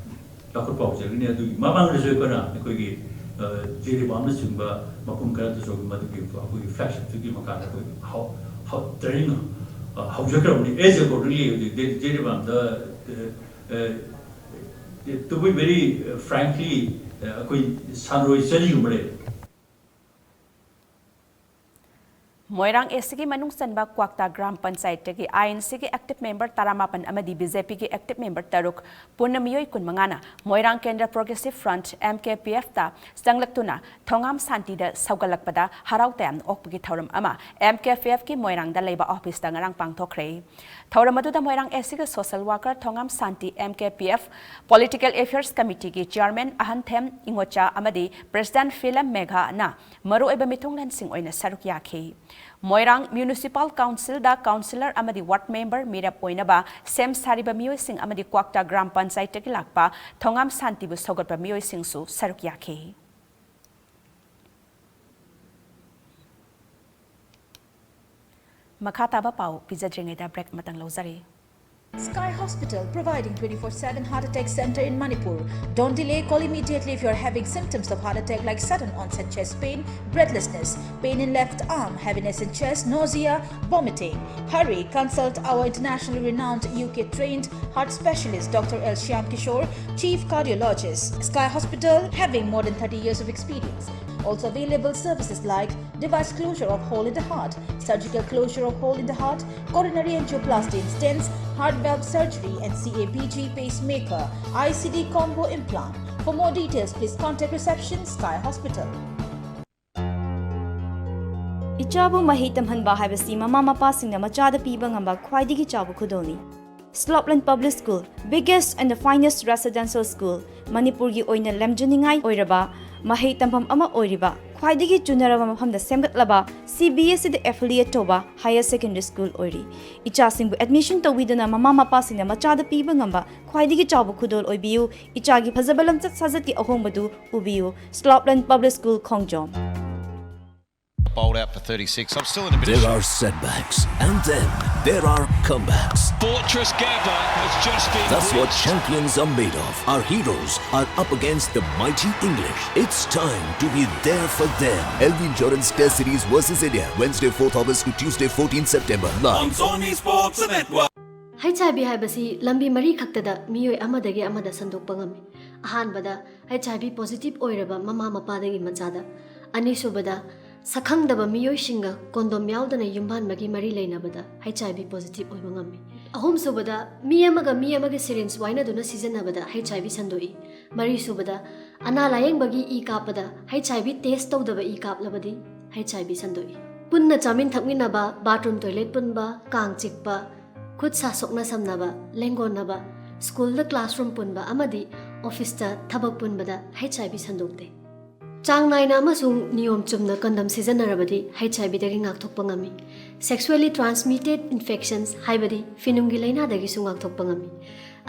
ꯂꯧꯈꯠꯄ ꯍꯧꯖꯔꯒꯅꯤ꯫ ꯑꯗꯨꯒꯤ ꯃꯃꯥꯡꯗꯁꯨ ꯑꯩꯈꯣꯏꯅ ꯑꯩꯈꯣꯏꯒꯤ ꯖꯤꯔꯤꯕꯥꯝꯅꯆꯤꯡꯕ ꯃꯐꯝ ꯈꯔꯗꯁꯨ ꯃꯗꯨꯒꯤ ꯑꯩꯈꯣꯏꯒꯤ ꯐ꯭ꯂꯦꯒꯁꯤꯞꯇꯨꯒꯤ ꯃꯈꯥꯗ ꯑꯩꯈꯣꯏ ꯇ꯭ꯔꯦꯅꯤꯡ ꯍꯧꯖꯈ꯭ꯔꯕꯅꯤ꯫ ꯑꯦꯖ ꯑꯦꯀꯣꯔꯗꯤꯡꯂꯤ ꯍꯧꯖꯤꯛ ꯖꯤꯔꯤꯕꯥꯝꯗ, to be very frankly, ꯑꯩꯈꯣꯏ ꯁꯥꯟꯅꯔꯣꯏ ꯆꯅꯤꯒꯨꯝꯕ ꯂꯩꯔꯦ꯫ ꯃꯣꯏꯔꯥꯡ ꯑꯦꯁꯤꯒꯤ ꯃꯅꯨꯡ ꯆꯟꯕ ꯀ꯭ꯋꯥꯛꯇꯥ ꯒ꯭ꯔꯥꯝ ꯄꯟꯆꯥꯌꯠꯇꯒꯤ ꯑꯥꯏ ꯑꯦꯟ ꯁꯤꯒꯤ ꯑꯦꯛꯇꯤꯚ ꯃꯦꯝꯕꯔ ꯇꯔꯥꯃꯥꯄꯟ ꯑꯃꯗꯤ ꯕꯤ ꯖꯦ ꯄꯤꯒꯤ ꯑꯦꯛꯇꯤꯚ ꯃꯦꯝꯕꯔ ꯇꯔꯨꯛ ꯄꯨꯟꯅ ꯃꯤꯑꯣꯏ ꯀꯨꯟꯃꯉꯥꯅ ꯃꯣꯏꯔꯥꯡ ꯀꯦꯟꯗ꯭ꯔ ꯄ꯭ꯔꯣꯒ꯭ꯔꯦꯁꯤꯚ ꯐ꯭ꯔꯟꯠ, ꯑꯦꯝ ꯀꯦ ꯄꯤ ꯑꯦꯐꯇ ꯆꯪꯂꯛꯇꯨꯅ ꯊꯣꯉꯥꯝ ꯁꯥꯟꯇꯤꯗ ꯁꯧꯒꯠꯂꯛꯄꯗ ꯍꯔꯥꯎ ꯇꯌꯥꯝꯅ ꯑꯣꯛꯄꯒꯤ ꯊꯧꯔꯝ ꯑꯃ ꯑꯦꯝ ꯀꯦ ꯄꯤ ꯑꯦꯐꯀꯤ ꯃꯣꯏꯔꯥꯡꯗ ꯂꯩꯕ ꯑꯣꯐꯤꯁꯇ ꯉꯔꯥꯡ ꯄꯥꯡꯊꯣꯛꯈ꯭ꯔꯦ꯫ ꯊꯧꯔꯝ ꯑꯗꯨꯗ ꯃꯣꯏꯔꯥꯡ ꯑꯦꯁꯤꯒꯤ social worker Thongam Shanti, M K P F political affairs ꯀꯃꯤꯇꯤꯒꯤ ꯆꯤꯌꯥꯔꯃꯦꯟ ꯑꯍꯟꯊꯦꯝ ꯏꯉꯣꯆꯥ ꯑꯃꯗꯤ ꯄ꯭ꯔꯦꯁꯤꯗꯦꯟꯠ ꯐꯤꯂꯝ ꯃꯦꯘꯥꯅ ꯃꯔꯨꯑꯣꯏꯕ ꯃꯤꯊꯨꯡꯂꯦꯟꯁꯤꯡ ꯑꯣꯏꯅ ꯁꯔꯨꯛ ꯌꯥꯈꯤ꯫ ꯃꯣꯏꯔꯥꯡ ꯃ꯭ꯌꯨꯅꯤꯁꯤꯄꯥꯜ ꯀꯥꯎꯟꯁꯤꯜꯗ ꯀꯥꯎꯟꯁꯤꯂꯔ ꯑꯃꯗꯤ ꯋꯥꯔꯗ ꯃꯦꯝꯕꯔ ꯃꯤꯔꯦꯞ ꯑꯣꯏꯅꯕ ꯁꯦꯝ ꯁꯥꯔꯤꯕ ꯃꯤꯑꯣꯏꯁꯤꯡ ꯑꯃꯗꯤ ꯀ꯭ꯋꯥꯛꯇꯥ ꯒ꯭ꯔꯥꯝ ꯄꯟꯆꯥꯌꯠꯇꯒꯤ ꯂꯥꯛꯄ ꯊꯣꯉꯥꯝ ꯁꯥꯟꯇꯤꯕꯨ ꯁꯧꯒꯠꯄ ꯃꯤꯑꯣꯏꯁꯤꯡꯁꯨ ꯁꯔꯨꯛ ꯌꯥꯈꯤ꯫ ꯃꯈꯥ ꯇꯥꯕ ꯄꯥꯎ ꯄꯤꯖꯗ꯭ꯔꯤꯉꯩꯗ ꯕ꯭ꯔꯦꯛ ꯑꯃꯇꯪ ꯂꯧꯖꯔꯤ꯫ Sky Hospital, providing twenty-four seven heart attack center in Manipur. Don't delay, call immediately if you're having symptoms of heart attack like sudden onset chest pain, breathlessness, pain in left arm, heaviness in chest, nausea, vomiting. Hurry, consult our internationally renowned U K trained heart specialist Doctor L Shyam Kishore, Chief Cardiologist. Sky Hospital, having more than thirty years of experience. Also available services like device closure of hole in the heart, surgical closure of hole in the heart, coronary angioplasty and stents, heart valve surgery and C A B G pacemaker, I C D combo implant. For more details, please contact reception, Sky Hospital. ꯏꯆꯥꯕꯨ ꯃꯍꯩ ꯇꯝꯍꯟꯕ ꯍꯥꯏꯕꯁꯤ ꯃꯃꯥ ꯃꯄꯥꯁꯤꯡꯅ ꯃꯆꯥꯗ ꯄꯤꯕ ꯉꯝꯕ ꯈ꯭ꯋꯥꯏꯗꯒꯤ ꯆꯥꯎꯕ ꯈꯨꯗꯣꯜꯅꯤ꯫ Slopeland Public School, biggest and the finest residential school, ꯃꯅꯤꯄꯨꯔꯒꯤ ꯑꯣꯏꯅ ꯂꯝꯖꯤꯡꯅꯤꯡꯉꯥꯏ ꯑꯣꯏꯔꯕ ꯃꯍꯩ ꯇꯝꯐꯝ ꯑꯃ ꯑꯣꯏꯔꯤꯕ, ꯈ꯭ꯋꯥꯏꯗꯒꯤ ꯆꯨꯅꯔꯕ ꯃꯐꯝꯗ ꯁꯦꯝꯒꯠꯂꯕ, C B S E ꯗ affiliate ꯇꯧꯕ higher secondary school ꯑꯣꯏꯔꯤ꯫ ꯏꯆꯥꯁꯤꯡꯕꯨ admission ꯇꯧꯕꯤꯗꯨꯅ ꯃꯃꯥ ꯃꯄꯥꯁꯤꯡꯅ ꯃꯆꯥꯗ ꯄꯤꯕ ꯉꯝꯕ ꯈ꯭ꯋꯥꯏꯗꯒꯤ ꯆꯥꯎꯕ ꯈꯨꯗꯣꯜ ꯑꯣꯏꯕꯤꯌꯨ꯫ ꯏꯆꯥꯒꯤ ꯐꯖꯕ ꯂꯝꯆꯠ ꯁꯥꯖꯠꯀꯤ ꯑꯍꯣꯡꯕꯗꯨ ꯎꯕꯤꯌꯨ꯫ Slopeland Public School, Khongjom. Bowled out for thirty-six. I'm still in a bit There of are setbacks, and then there are comebacks. Fortress Gabba has just been That's what breached. Champions are made of. Our heroes are up against the mighty English. It's time to be there for them. L V Insurance Test Series versus India, Wednesday, fourth August to Tuesday, fourteenth September, live. On Sony Sports Network. H I V ꯍꯥꯏꯕꯁꯤ ꯂꯝꯕꯤ ꯃꯔꯤ ꯈꯛꯇꯗ ꯃꯤꯑꯣꯏ ꯑꯃꯗꯒꯤ ꯑꯃꯗ ꯁꯟꯗꯣꯛꯄ ꯉꯝꯃꯤ꯫ ꯑꯍꯥꯟꯕꯗ, ꯍꯩꯆ ꯑꯥꯏ ꯚꯤ ꯄꯣꯖꯤꯇꯤꯚ ꯑꯣꯏꯔꯕ ꯃꯃꯥ ꯃꯄꯥꯗꯒꯤ ꯃꯆꯥꯗ꯫ ꯑꯅꯤꯁꯨꯕꯗ, ꯁꯛꯈꯪꯗꯕ ꯃꯤꯑꯣꯏꯁꯤꯡꯒ ꯀꯣꯟꯗꯣꯝ ꯌꯥꯎꯗꯅ ꯌꯨꯝꯕꯥꯟꯕꯒꯤ ꯃꯔꯤ ꯂꯩꯅꯕꯗ ꯍꯩꯆ ꯑꯥꯏ ꯚꯤ ꯄꯣꯖꯤꯇꯤꯚ ꯑꯣꯏꯕ ꯉꯝꯃꯤ꯫ ꯑꯍꯨꯝꯁꯨꯕꯗ, ꯃꯤ ꯑꯃꯒ ꯃꯤ ꯑꯃꯒ ꯁꯤꯔꯤꯟꯖ ꯋꯥꯏꯅꯗꯨꯅ ꯁꯤꯖꯤꯟꯅꯕꯗ ꯍꯩꯆ ꯑꯥꯏ ꯚꯤ ꯁꯟꯗꯣꯛꯏ꯫ ꯃꯔꯤꯁꯨꯕꯗ, ꯑꯅꯥ ꯂꯥꯌꯦꯡꯕꯒꯤ ꯏ ꯀꯥꯞꯄꯗ ꯍꯩꯆ ꯑꯥꯏ ꯚꯤ ꯇꯦꯁ ꯇꯧꯗꯕ ꯏ ꯀꯥꯞꯂꯕꯗꯤ ꯍꯩꯆ ꯑꯥꯏ ꯚꯤ ꯁꯟꯗꯣꯛꯏ꯫ ꯄꯨꯟꯅ ꯆꯥꯃꯤꯟ ꯊꯛꯃꯤꯟꯅꯕ, ꯕꯥꯊꯔꯨꯝ ꯇꯣꯏꯂꯦꯠ ꯄꯨꯟꯕ, ꯀꯥꯡ ꯆꯤꯛꯄ, ꯈꯨꯠ ꯁꯥ ꯁꯣꯛꯅ ꯁꯝꯅꯕ, ꯂꯦꯡꯒꯣꯟꯅꯕ, ꯁ꯭ꯀꯨꯜꯗ ꯀ꯭ꯂꯥꯁꯔꯨꯝ ꯄꯨꯟꯕ ꯑꯃꯗꯤ ꯑꯣꯐꯤꯁꯇ ꯊꯕꯛ ꯄꯨꯟꯕꯗ ꯍꯩꯆ ꯑꯥꯏ ꯚꯤ ꯁꯟꯗꯣꯛꯇꯦ꯫ ꯆꯥꯡ ꯅꯥꯏꯅ ꯑꯃꯁꯨꯡ ꯅꯤꯌꯣꯝ ꯆꯨꯝꯅ ꯀꯟꯗꯝ ꯁꯤꯖꯤꯟꯅꯔꯕꯗꯤ ꯍꯩꯆ ꯑꯥꯏ ꯚꯤꯗꯒꯤ ꯉꯥꯛꯊꯣꯛꯄ ꯉꯝꯃꯤ꯫ Sexually transmitted infections ꯍꯥꯏꯕꯗꯤ ꯐꯤꯅꯨꯡꯒꯤ ꯂꯥꯏꯅꯥꯗꯒꯤꯁꯨ ꯉꯥꯛꯊꯣꯛꯄ ꯉꯝꯃꯤ꯫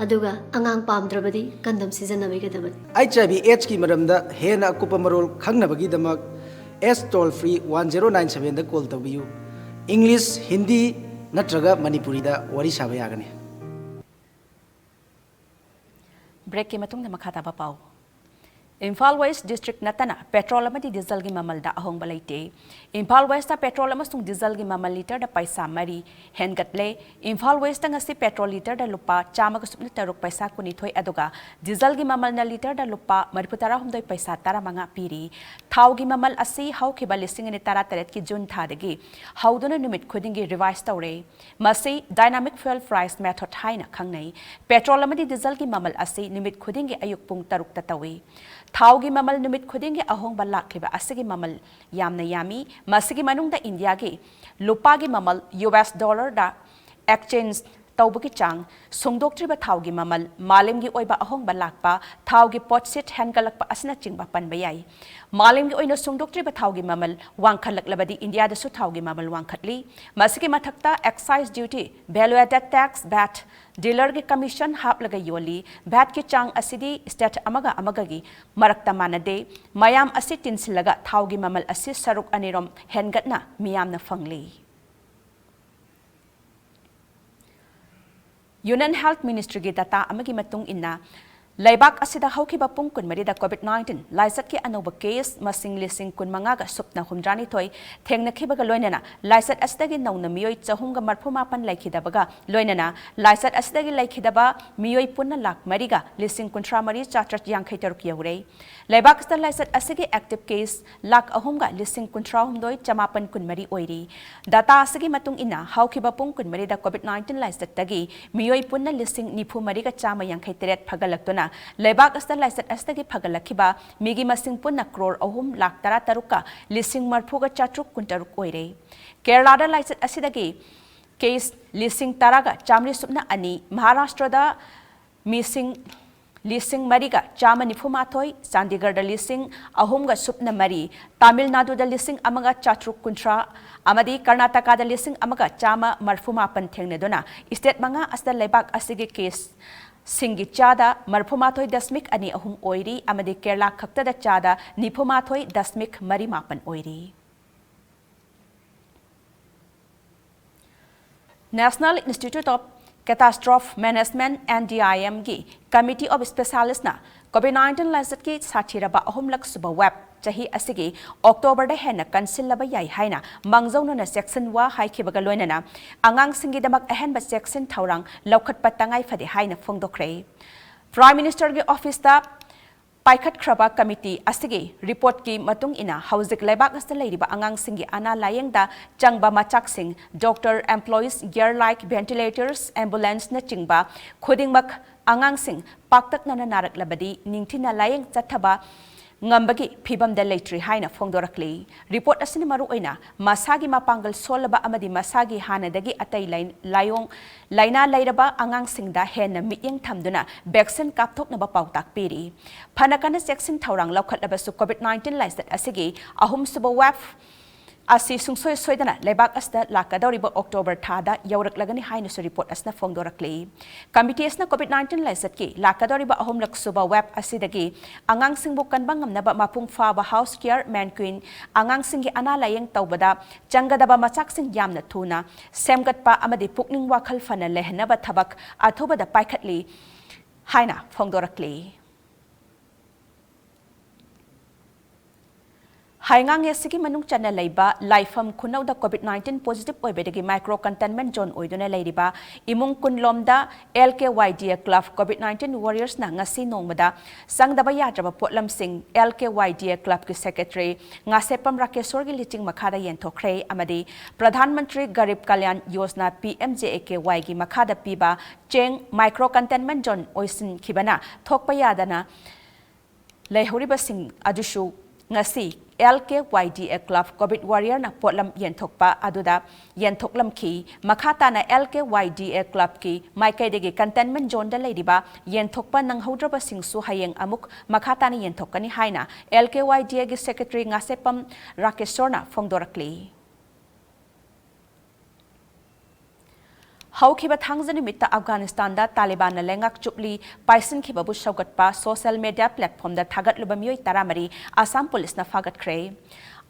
ꯑꯗꯨꯒ ꯑꯉꯥꯡ ꯄꯥꯝꯗ꯭ꯔꯕꯗꯤ ꯀꯟꯗꯝ ꯁꯤꯖꯤꯟꯅꯕꯤꯒꯗꯕꯅꯤ꯫ ꯑꯩꯆ ꯑꯥꯏ ꯚꯤ ꯑꯦꯗꯁꯀꯤ ꯃꯔꯝꯗ ꯍꯦꯟꯅ ꯑꯀꯨꯞꯄ ꯃꯔꯣꯜ ꯈꯪꯅꯕꯒꯤꯗꯃꯛ S toll free one zero nine ꯁꯚꯦꯟꯗ ꯀꯣꯜ ꯇꯧꯕꯤꯌꯨ꯫ English, Hindi ꯅꯠꯇ꯭ꯔꯒ ꯃꯅꯤꯄꯨꯔꯤꯗ ꯋꯥꯔꯤ ꯁꯥꯕ ꯌꯥꯒꯅꯤ꯫ Breakꯀꯤ ꯃꯇꯨꯡꯗ ꯃꯈꯥ ꯇꯥꯕ ꯄꯥꯎ꯫ ꯏꯝꯐꯥꯜ West District ꯅꯠꯇꯅ petrol ꯑꯃꯗꯤ dieselꯒꯤ ꯃꯃꯜꯗ ꯑꯍꯣꯡꯕ ꯂꯩꯇꯦ꯫ ꯏꯝꯐꯥꯜ Westꯇ petrol ꯑꯃꯁꯨꯡ dieselꯒꯤ ꯃꯃꯜ litre ꯗ ꯄꯩꯁꯥ ꯃꯔꯤ ꯍꯦꯟꯒꯠꯂꯦ꯫ ꯏꯝꯐꯥꯜ Westꯇ ꯉꯁꯤ petrol litre ꯗ ꯂꯨꯄꯥ ꯆꯥꯝꯃꯒ ꯁꯨꯞꯅ ꯇꯔꯨꯛ ꯄꯩꯁꯥ ꯀꯨꯟꯅꯤꯊꯣꯏ, ꯑꯗꯨꯒ dieselꯒꯤ ꯃꯃꯜꯅ litre ꯗ ꯂꯨꯄꯥ ꯃꯔꯤꯐꯨ ꯇꯔꯥꯍꯨꯝꯗꯣꯏ ꯄꯩꯁꯥ ꯇꯔꯥꯃꯉꯥ ꯄꯤꯔꯤ꯫ ꯊꯥꯎꯒꯤ ꯃꯃꯜ ꯑꯁꯤ ꯍꯧꯈꯤꯕ ꯂꯤꯁꯤꯡ ꯑꯅꯤ ꯇꯔꯥꯇꯔꯦꯠꯀꯤ June ꯊꯥꯗꯒꯤ ꯍꯧꯗꯨꯅ ꯅꯨꯃꯤꯠ ꯈꯨꯗꯤꯡꯒꯤ revise ꯇꯧꯔꯦ꯫ ꯃꯁꯤ dynamic fuel price method ꯍꯥꯏꯅ ꯈꯪꯅꯩ꯫ Petrol ꯑꯃꯗꯤ dieselꯒꯤ ꯃꯃꯜ ꯑꯁꯤ ꯅꯨꯃꯤꯠ ꯈꯨꯗꯤꯡꯒꯤ ꯑꯌꯨꯛ ꯄꯨꯡ ꯇꯔꯨꯛꯇ ꯇꯧꯏ꯫ ꯊꯥꯎꯒꯤ ꯃꯃꯜ ꯅꯨꯃꯤꯠ ꯈꯨꯗꯤꯡꯒꯤ ꯑꯍꯣꯡꯕ ꯂꯥꯛꯂꯤꯕ ꯑꯁꯤꯒꯤ ꯃꯃꯜ ꯌꯥꯝꯅ ꯌꯥꯝꯃꯤ꯫ ꯃꯁꯤꯒꯤ ꯃꯅꯨꯡꯗ ꯏꯟꯗꯤꯌꯥꯒꯤ ꯂꯨꯄꯥꯒꯤ ꯃꯃꯜ U S dollar ꯗ exchange ꯇꯧꯕꯒꯤ ꯆꯥꯡ, ꯁꯨꯡꯗꯣꯛꯇ꯭ꯔꯤꯕ ꯊꯥꯎꯒꯤ ꯃꯃꯜ, ꯃꯥꯂꯦꯝꯒꯤ ꯑꯣꯏꯕ ꯑꯍꯣꯡꯕ ꯂꯥꯛꯄ, ꯊꯥꯎꯒꯤ ꯄꯣꯠꯁꯤꯠ ꯍꯦꯟꯒꯠꯂꯛꯄ ꯑꯁꯤꯅꯆꯤꯡꯕ ꯄꯟꯕ ꯌꯥꯏ꯫ ꯃꯥꯂꯦꯝꯒꯤ ꯑꯣꯏꯅ ꯁꯨꯡꯗꯣꯛꯇ꯭ꯔꯤꯕ ꯊꯥꯎꯒꯤ ꯃꯃꯜ ꯋꯥꯡꯈꯠꯂꯛꯂꯕꯗꯤ ꯏꯟꯗꯤꯌꯥꯗꯁꯨ ꯊꯥꯎꯒꯤ ꯃꯃꯜ ꯋꯥꯡꯈꯠꯂꯤ꯫ ꯃꯁꯤꯒꯤ ꯃꯊꯛꯇ excise duty, value added tax, VAT, dealerꯒꯤ commission ꯍꯥꯞꯂꯒ ꯌꯣꯜꯂꯤ꯫ VATꯀꯤ ꯆꯥꯡ ꯑꯁꯤꯗꯤ state ꯑꯃꯒ ꯑꯃꯒꯒꯤ ꯃꯔꯛꯇ ꯃꯥꯟꯅꯗꯦ꯫ ꯃꯌꯥꯝ ꯑꯁꯤ ꯇꯤꯟꯁꯤꯜꯂꯒ ꯊꯥꯎꯒꯤ ꯃꯃꯜ ꯑꯁꯤ ꯁꯔꯨꯛ ꯑꯅꯤꯔꯣꯝ ꯍꯦꯟꯒꯠꯅ ꯃꯤꯌꯥꯝꯅ ꯐꯪꯂꯤ꯫ Union Health Ministryꯒꯤ data ꯑꯃꯒꯤ ꯃꯇꯨꯡ ꯏꯟꯅ, ꯂꯩꯕꯥꯛ ꯑꯁꯤꯗ ꯍꯧꯈꯤꯕ ꯄꯨꯡ ꯀꯨꯟꯃꯔꯤꯗ COVID nineteen ꯂꯥꯏꯆꯠꯀꯤ ꯑꯅꯧꯕ case ꯃꯁꯤꯡ ꯂꯤꯁꯤꯡ ꯀꯨꯟꯃꯉꯥꯒ ꯁꯨꯞꯅ ꯍꯨꯝꯗ꯭ꯔꯥꯅꯤꯊꯣꯏ ꯊꯦꯡꯅꯈꯤꯕꯒ ꯂꯣꯏꯅꯅ ꯂꯥꯏꯆꯠ ꯑꯁꯤꯗꯒꯤ ꯅꯧꯅ ꯃꯤꯑꯣꯏ ꯆꯍꯨꯝꯒ ꯃꯔꯤꯐꯨ ꯃꯥꯄꯟ ꯂꯩꯈꯤꯗꯕꯒ ꯂꯣꯏꯅꯅ ꯂꯥꯏꯆꯠ ꯑꯁꯤꯗꯒꯤ ꯂꯩꯈꯤꯗꯕ ꯃꯤꯑꯣꯏ ꯄꯨꯟꯅ ꯂꯥꯈ ꯃꯔꯤꯒ ꯂꯤꯁꯤꯡ ꯀꯨꯟꯊ꯭ꯔꯥ ꯃꯔꯤ ꯆꯥꯇ꯭ꯔꯦꯠ ꯌꯥꯡꯈꯩ ꯇꯔꯨꯛ ꯌꯧꯔꯦ꯫ ꯂꯩꯕꯥꯛ ꯑꯁꯤꯗ ꯂꯥꯏꯆꯠ ꯑꯁꯤꯒꯤ active case ꯂꯥꯈ ꯑꯍꯨꯝꯒ ꯂꯤꯁꯤꯡ ꯀꯨꯟꯊ꯭ꯔꯥ ꯍꯨꯝꯗꯣꯏ ꯆꯃꯥꯄꯟ ꯀꯨꯟꯃꯔꯤ ꯑꯣꯏꯔꯤ꯫ Data ꯑꯁꯤꯒꯤ ꯃꯇꯨꯡ ꯏꯟꯅ, ꯍꯧꯈꯤꯕ ꯄꯨꯡ ꯀꯨꯟꯃꯔꯤꯗ COVID nineteen ꯂꯥꯏꯆꯠꯇꯒꯤ ꯃꯤꯑꯣꯏ ꯄꯨꯟꯅ ꯂꯤꯁꯤꯡ ꯅꯤꯐꯨ ꯃꯔꯤꯒ ꯆꯥꯝꯃ ꯌꯥꯡꯈꯩ ꯇꯔꯦꯠ ꯐꯒꯠꯂꯛꯇꯨꯅ, ꯂꯩꯕꯥꯛ ꯑꯁꯤꯗ ꯂꯥꯏꯆꯠ ꯑꯁꯤꯗꯒꯤ ꯐꯒꯠꯂꯛꯈꯤꯕ ꯃꯤꯒꯤ ꯃꯁꯤꯡ ꯄꯨꯟꯅ ꯀ꯭ꯔꯣꯔ ꯑꯍꯨꯝ ꯂꯥꯈ ꯇꯔꯥ ꯇꯔꯨꯛꯀ ꯂꯤꯁꯤꯡ ꯃꯔꯤꯐꯨꯒ ꯆꯥꯇ꯭ꯔꯨꯛ ꯀꯨꯟꯇꯔꯨꯛ ꯑꯣꯏꯔꯦ꯫ ꯀꯦꯔꯂꯥꯗ ꯂꯥꯏꯆꯠ ꯑꯁꯤꯗꯒꯤ case ꯂꯤꯁꯤꯡ ꯇꯔꯥꯒ ꯆꯥꯝꯃꯔꯤ ꯁꯨꯞꯅ ꯑꯅꯤ, ꯃꯍꯥꯔꯥꯁꯇ꯭ꯔꯗ ꯃꯤꯁꯤꯡ ꯂꯤꯁꯤꯡ ꯃꯔꯤꯒ ꯆꯥꯝꯃ ꯅꯤꯐꯨ ꯃꯥꯊꯣꯏ, ꯆꯥꯟꯗꯤꯒꯔꯗ ꯂꯤꯁꯤꯡ ꯑꯍꯨꯝꯒ ꯁꯨꯞꯅ ꯃꯔꯤ, ꯇꯥꯃꯤꯜ ꯅꯥꯗꯨꯗ ꯂꯤꯁꯤꯡ ꯑꯃꯒ ꯆꯥꯇ꯭ꯔꯨꯛ ꯀꯨꯟꯊ꯭ꯔꯥ ꯑꯃꯗꯤ ꯀꯔꯅꯥꯇꯀꯥꯗ ꯂꯤꯁꯤꯡ ꯑꯃꯒ ꯆꯥꯝꯃ ꯃꯔꯤꯐꯨ ꯃꯥꯄꯟ ꯊꯦꯡꯅꯗꯨꯅ state ꯃꯉꯥ ꯑꯁꯤꯗ ꯂꯩꯕꯥꯛ ꯑꯁꯤꯒꯤ caseꯁꯤꯡꯒꯤ ꯆꯥꯗ ꯃꯔꯤꯐꯨ ꯃꯥꯊꯣꯏ ꯗꯁꯃꯤꯛ ꯑꯅꯤ ꯑꯍꯨꯝ ꯑꯣꯏꯔꯤ ꯑꯃꯗꯤ ꯀꯦꯔꯂꯥ ꯈꯛꯇꯗ ꯆꯥꯗ ꯅꯤꯐꯨ ꯃꯥꯊꯣꯏ ꯗꯁꯃꯤꯛ ꯃꯔꯤ ꯃꯥꯄꯟ ꯑꯣꯏꯔꯤ꯫ National Institute of Catastrophe Management, NDIM ꯒꯤ Committee of Specialist ꯅ COVID nineteen ꯂꯥꯏꯆꯠꯀꯤ ꯁꯥꯊꯤꯔꯕ ꯑꯍꯨꯝꯂꯛ ꯁꯨꯕ wave ꯆꯍꯤ ꯑꯁꯤꯒꯤ October ꯗ ꯍꯦꯟꯅ ꯀꯟꯁꯤꯜꯂꯕ ꯌꯥꯏ ꯍꯥꯏꯅ ꯃꯥꯡꯖꯧꯅꯅ ꯆꯦꯛꯁꯤꯟ ꯋꯥ ꯍꯥꯏꯈꯤꯕꯒ ꯂꯣꯏꯅꯅ ꯑꯉꯥꯡꯁꯤꯡꯒꯤꯗꯃꯛ ꯑꯍꯦꯟꯕ ꯆꯦꯛꯁꯤꯟ ꯊꯧꯔꯥꯡ ꯂꯧꯈꯠꯄ ꯇꯉꯥꯏ ꯐꯗꯦ ꯍꯥꯏꯅ ꯐꯣꯡꯗꯣꯛꯈ꯭ꯔꯦ꯫ Prime Minister ꯒꯤ office ꯇ ꯄꯥꯏꯈꯠꯈ꯭ꯔꯕ committee ꯑꯁꯤꯒꯤ report ꯀꯤ ꯃꯇꯨꯡ ꯏꯟꯅ ꯍꯧꯖꯤꯛ ꯂꯩꯕꯥꯛ ꯑꯁꯤꯗ ꯂꯩꯔꯤꯕ ꯑꯉꯥꯡꯁꯤꯡꯒꯤ ꯑꯅꯥ ꯂꯥꯌꯦꯡꯗ ꯆꯪꯕ ꯃꯆꯥꯛꯁꯤꯡ, doctor, employees, gear like ventilators, ambulance ꯅꯆꯤꯡꯕ ꯈꯨꯗꯤꯡꯃꯛ ꯑꯉꯥꯡꯁꯤꯡ ꯄꯥꯛꯇꯛꯅꯅ ꯅꯥꯔꯛꯂꯕꯗꯤ ꯅꯤꯡꯊꯤꯅ ꯂꯥꯌꯦꯡ ꯆꯠꯊꯕ ꯉꯝꯕꯒꯤ ꯐꯤꯚꯝꯗ ꯂꯩꯇ꯭ꯔꯤ ꯍꯥꯏꯅ ꯐꯣꯡꯗꯣꯔꯛꯂꯤ꯫ Report ꯑꯁꯤꯅ ꯃꯔꯨꯑꯣꯏꯅ ꯃꯁꯥꯒꯤ ꯃꯄꯥꯡꯒꯜ ꯁꯣꯜꯂꯕ ꯑꯃꯗꯤ ꯃꯁꯥꯒꯤ ꯍꯥꯟꯅꯗꯒꯤ ꯑꯇꯩ ꯂꯥꯏ-, ꯂꯥꯏꯑꯣꯡ, ꯂꯥꯏꯅꯥ ꯂꯩꯔꯕ ꯑꯉꯥꯡꯁꯤꯡꯗ ꯍꯦꯟꯅ ꯃꯤꯠꯌꯦꯡ ꯊꯝꯗꯨꯅ vaccine ꯀꯥꯞꯊꯣꯛꯅꯕ ꯄꯥꯎꯇꯥꯛ ꯄꯤꯔꯤ꯫ ꯐꯅ ꯀꯟꯅ ꯆꯦꯛꯁꯤꯟ ꯊꯧꯔꯥꯡ ꯂꯧꯈꯠꯂꯕꯁꯨ COVID nineteen ꯂꯥꯏꯆꯠ ꯑꯁꯤꯒꯤ ꯑꯍꯨꯝꯁꯨꯕ wave ꯑꯁꯤ ꯁꯨꯡꯁꯣꯏ ꯁꯣꯏꯗꯅ ꯂꯩꯕꯥꯛ ꯑꯁꯤꯗ ꯂꯥꯛꯀꯗꯧꯔꯤꯕ October ꯊꯥꯗ ꯌꯧꯔꯛꯂꯒꯅꯤ ꯍꯥꯏꯅꯁꯨ report ꯑꯁꯤꯅ ꯐꯣꯡꯗꯣꯔꯛꯂꯤ꯫ Committee ꯑꯁꯤꯅ COVID nineteen ꯂꯥꯏꯆꯠꯀꯤ ꯂꯥꯛꯀꯗꯧꯔꯤꯕ ꯑꯍꯨꯝꯂꯛ ꯁꯨꯕ wave ꯑꯁꯤꯗꯒꯤ ꯑꯉꯥꯡꯁꯤꯡꯕꯨ ꯀꯟꯕ ꯉꯝꯅꯕ ꯃꯄꯨꯡ ꯐꯥꯕ house care, mannequin, ꯑꯉꯥꯡꯁꯤꯡꯒꯤ ꯑꯅꯥ ꯂꯥꯌꯦꯡ ꯇꯧꯕꯗ ꯆꯪꯒꯗꯕ ꯃꯆꯥꯛꯁꯤꯡ ꯌꯥꯝꯅ ꯊꯨꯅ ꯁꯦꯝꯒꯠꯄ ꯑꯃꯗꯤ ꯄꯨꯛꯅꯤꯡ ꯋꯥꯈꯜ ꯐꯅ ꯂꯩꯍꯟꯅꯕ ꯊꯕꯛ ꯑꯊꯨꯕꯗ ꯄꯥꯏꯈꯠꯂꯤ ꯍꯥꯏꯅ ꯐꯣꯡꯗꯣꯔꯛꯂꯤ꯫ ꯍꯩꯉꯥꯡ ꯑꯁꯤꯒꯤ ꯃꯅꯨꯡ ꯆꯟꯅ ꯂꯩꯕ ꯂꯥꯏꯐꯝ ꯈꯨꯅꯧꯗ COVID nineteen positive ꯑꯣꯏꯕꯗꯒꯤ micro containment zone ꯑꯣꯏꯗꯨꯅ ꯂꯩꯔꯤꯕ ꯏꯃꯨꯡ ꯀꯨꯟꯂꯣꯝꯗ L K Y D A club COVID nineteen warriors ꯅ ꯉꯁꯤ ꯅꯣꯡꯃꯗ ꯆꯪꯗꯕ ꯌꯥꯗ꯭ꯔꯕ ꯄꯣꯠꯂꯝꯁꯤꯡ L K Y D A club ꯀꯤ secretary ꯉꯥꯁꯦꯞꯄꯝ ꯔꯥꯀꯦꯁꯣꯔꯒꯤ ꯂꯤꯆꯤꯡ ꯃꯈꯥꯗ ꯌꯦꯟꯊꯣꯛꯈ꯭ꯔꯦ ꯑꯃꯗꯤ Pradhan Mantri Garib Kalyan Yojana P M J A K Y ꯒꯤ ꯃꯈꯥꯗ ꯄꯤꯕ ꯆꯦꯡ micro containment zone ꯑꯣꯏꯁꯤꯟꯈꯤꯕꯅ ꯊꯣꯛꯄ ꯌꯥꯗꯅ ꯂꯩꯍꯧꯔꯤꯕꯁꯤꯡ ꯑꯗꯨꯁꯨ ꯉꯁꯤ L K Y D A club COVID warrior ꯅ ꯄꯣꯠꯂꯝ ꯌꯦꯟꯊꯣꯛꯄ ꯑꯗꯨꯗ ꯌꯦꯟꯊꯣꯛꯂꯝꯈꯤ꯫ ꯃꯈꯥ ꯇꯥꯅ L K Y D A club ꯀꯤ ꯃꯥꯏꯀꯩꯗꯒꯤ containment zone ꯗ ꯂꯩꯔꯤꯕ ꯌꯦꯟꯊꯣꯛꯄ ꯅꯪꯍꯧꯗ꯭ꯔꯕꯁꯤꯡꯁꯨ ꯍꯌꯦꯡ ꯑꯃꯨꯛ ꯃꯈꯥ ꯇꯥꯅ ꯌꯦꯟꯊꯣꯛꯀꯅꯤ ꯍꯥꯏꯅ L K Y D A ꯒꯤ secretary ꯉꯥꯁꯦꯞꯄꯝ ꯔꯥꯀꯦꯁꯣꯔꯅ ꯐꯣꯡꯗꯣꯔꯛꯂꯤ꯫ ꯍꯧꯈꯤꯕ ꯊꯥꯡꯖ ꯅꯨꯃꯤꯠꯇ ꯑꯐꯒꯥꯅꯤꯁꯇꯥꯟꯗ ꯇꯥꯂꯤꯕꯥꯟꯅ ꯂꯩꯉꯥꯛ ꯆꯨꯞꯂꯤ ꯄꯥꯏꯁꯤꯟꯈꯤꯕꯕꯨ ꯁꯧꯒꯠꯄ social media platform ꯗ ꯊꯥꯒꯠꯂꯨꯕ ꯃꯤꯑꯣꯏ ꯇꯔꯥꯃꯔꯤ ꯑꯁꯥꯝ ꯄꯨꯂꯤꯁꯅ ꯐꯥꯒꯠꯈ꯭ꯔꯦ꯫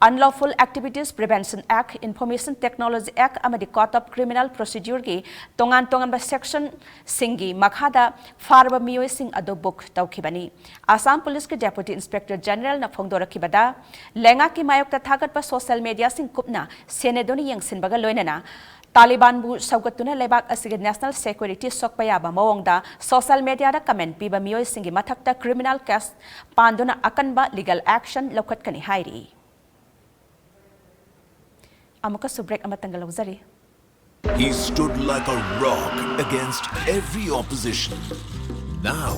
Unlawful Activities Prevention Act, Information Technology Act ꯑꯃꯗꯤ Code of Criminal Procedure ꯒꯤ ꯇꯣꯉꯥꯟ ꯇꯣꯉꯥꯟꯕ section ꯁꯤꯡꯒꯤ ꯃꯈꯥꯗ ꯐꯥꯔꯕ ꯃꯤꯑꯣꯏꯁꯤꯡ ꯑꯗꯨ book ꯇꯧꯈꯤꯕꯅꯤ꯫ ꯑꯁꯥꯝ ꯄꯨꯂꯤꯁꯀꯤ Deputy Inspector General ꯅ ꯐꯣꯡꯗꯣꯔꯛꯈꯤꯕꯗ, ꯂꯩꯉꯥꯛꯀꯤ ꯃꯥꯌꯣꯛꯇ ꯊꯥꯒꯠꯄ social media ꯁꯤꯡ ꯀꯨꯞꯅ ꯁꯦꯟꯅꯗꯨꯅ ꯌꯦꯡꯁꯤꯟꯕꯒ ꯂꯣꯏꯅꯅ ꯇꯥꯂꯤꯕꯥꯟꯕꯨ ꯁꯧꯒꯠꯇꯨꯅ ꯂꯩꯕꯥꯛ ꯑꯁꯤꯒꯤ national security ꯁꯣꯛꯄ ꯌꯥꯕ ꯃꯑꯣꯡꯗ social media ꯗ comment ꯄꯤꯕ ꯃꯤꯑꯣꯏꯁꯤꯡꯒꯤ ꯃꯊꯛꯇ criminal case ꯄꯥꯟꯗꯨꯅ ꯑꯀꯟꯕ legal action ꯂꯧꯈꯠꯀꯅꯤ ꯍꯥꯏꯔꯤ꯫ ꯑꯃꯨꯛꯀꯁꯨ break ꯑꯃꯇꯪꯒ ꯂꯧꯖꯔꯤ꯫ He stood like a rock against every opposition. Now,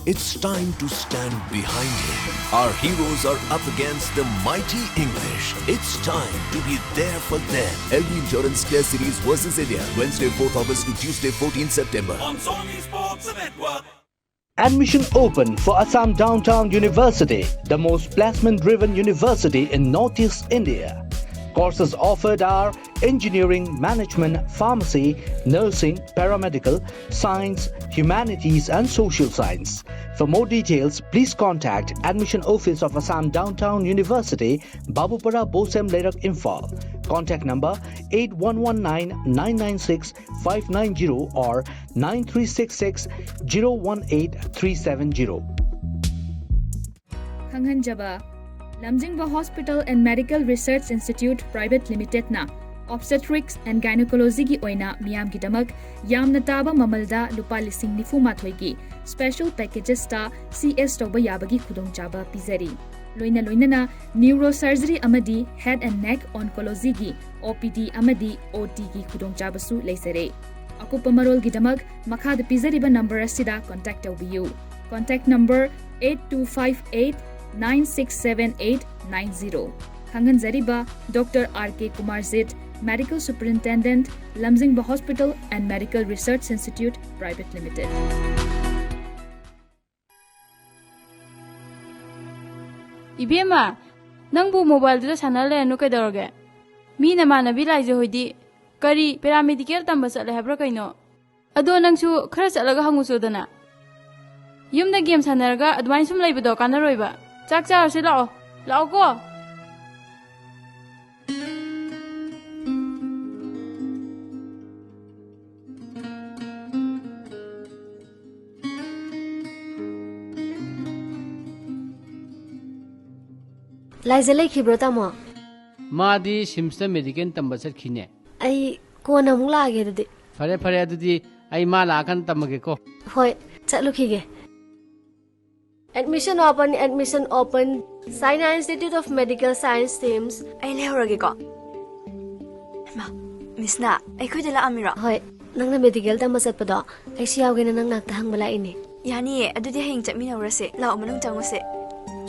it's time to stand behind him. Our heroes are up against the mighty English. It's time to be there for them. L V Insurance Care Series versus India, Wednesday fourth August to Tuesday fourteenth September. On Sony Sports Network. Admission open for Assam Downtown University, the most placement driven university in Northeast India. Courses offered are engineering, management, pharmacy, nursing, paramedical, science, humanities, and social science. For more details, please contact Admission Office of Assam Downtown University, Babupara, Bosem Leirak, Imphal. Contact number eight one one nine nine nine six five nine zero or nine three six six zero one eight three seven zero. ꯈꯪꯍꯟꯖꯕ, ꯂꯝꯖꯤꯡꯕ Hospital and Medical Research Institute Private Limited ꯅ Obstetrics and Gynecology ꯒꯤ ꯑꯣꯏꯅ ꯃꯤꯌꯥꯝꯒꯤꯗꯃꯛ ꯌꯥꯝꯅ ꯇꯥꯕ ꯃꯃꯜꯗ ꯂꯨꯄꯥ ꯂꯤꯁꯤꯡ ꯅꯤꯐꯨ ꯃꯥꯊꯣꯏꯒꯤ special packages ꯇ C S ꯇꯧꯕ ꯌꯥꯕꯒꯤ ꯈꯨꯗꯣꯡꯆꯥꯕ ꯄꯤꯖꯔꯤ꯫ ꯂꯣꯏꯅ ꯂꯣꯏꯅꯅ neurosurgery ꯑꯃꯗꯤ head and neck oncology ꯒꯤ O P D ꯑꯃꯗꯤ O T ꯒꯤ ꯈꯨꯗꯣꯡꯆꯥꯕꯁꯨ ꯂꯩꯖꯔꯦ꯫ ꯑꯀꯨꯞꯄ ꯃꯔꯣꯜꯒꯤꯗꯃꯛ ꯃꯈꯥꯗ ꯄꯤꯖꯔꯤꯕ number ꯑꯁꯤꯗ contact ꯇꯧꯕꯤꯌꯨ꯫ Contact number eight two five eight nine six seven eight nine zero꯫ ꯈꯪꯍꯟꯖꯔꯤꯕ Doctor R K Kumarjit, Medical Superintendent, Lamjingba Hospital and Medical Research Institute Private Limited꯫ ꯏꯕꯦꯝꯃ, ꯅꯪꯕꯨ mobile ꯗꯨꯗ ꯁꯥꯟꯅ ꯂꯩꯔꯅꯨ ꯀꯩꯗꯧꯔꯒꯦ? ꯃꯤ ꯅꯃꯥꯟꯅꯕꯤ ꯂꯥꯏꯖ ꯍꯣꯏꯗꯤ ꯀꯔꯤ paramedical ꯇꯝꯕ ꯆꯠꯂꯦ ꯍꯥꯏꯕ꯭ꯔꯥ ꯀꯩꯅꯣ? ꯑꯗꯣ ꯅꯪꯁꯨ ꯈꯔ ꯆꯠꯂꯒ ꯍꯪꯉꯨꯆꯣꯗꯅ꯫ ꯌꯨꯝꯗ game ꯁꯥꯟꯅꯔꯒ ꯑꯗꯨꯃꯥꯏꯅ ꯁꯨꯝ ꯂꯩꯕꯗꯣ ꯀꯥꯟꯅꯔꯣꯏꯕ꯫ ꯆꯥꯛ ꯆꯥꯔꯁꯤ ꯂꯥꯛꯑꯣ꯫ ꯂꯥꯛꯑꯣꯀꯣ꯫ ꯂꯥꯏꯖ ꯂꯩꯈꯤꯕ꯭ꯔꯣ, ꯇꯥꯃꯣ? ꯃꯥꯗꯤ ꯁꯤꯝꯁꯇ ꯃꯦꯗꯤꯀꯦꯜ ꯇꯝꯕ ꯆꯠꯈꯤꯅꯦ꯫ ꯑꯩ ꯀꯣꯟꯅ ꯑꯃꯨꯛ ꯂꯥꯛꯑꯒꯦ ꯑꯗꯨꯗꯤ꯫ ꯐꯔꯦ ꯐꯔꯦ, ꯑꯗꯨꯗꯤ ꯑꯩ ꯃꯥ ꯂꯥꯛꯑꯀꯥꯟꯗ ꯇꯝꯃꯒꯦꯀꯣ꯫ ꯍꯣꯏ, ꯆꯠꯂꯨꯈꯤꯒꯦ꯫ Admission open, admission open. Saina Institute of Medical Science teams. ꯑꯩ ꯂꯩꯍꯧꯔꯒꯦꯀꯣ꯫ ꯍꯩꯃꯥ, ꯃꯤꯁꯅ ꯑꯩꯈꯣꯏꯗ ꯂꯥꯛꯑꯝꯃꯤꯔꯣ? ꯍꯣꯏ, ꯅꯪꯅ ꯃꯦꯗꯤꯀꯦꯜ ꯇꯝꯕ ꯆꯠꯄꯗꯣ ꯑꯩꯁꯨ ꯌꯥꯎꯒꯦꯅ ꯅꯪ ꯅꯥꯛꯇ ꯍꯪꯕ ꯂꯥꯛꯏꯅꯦ꯫ ꯌꯥꯅꯤꯌꯦ, ꯑꯗꯨꯗꯤ ꯍꯌꯦꯡ ꯆꯠꯃꯤꯟꯅꯧꯔꯁꯦ꯫ ꯂꯥꯛꯑꯣ, ꯃꯅꯨꯡ ꯆꯪꯉꯨꯁꯦ꯫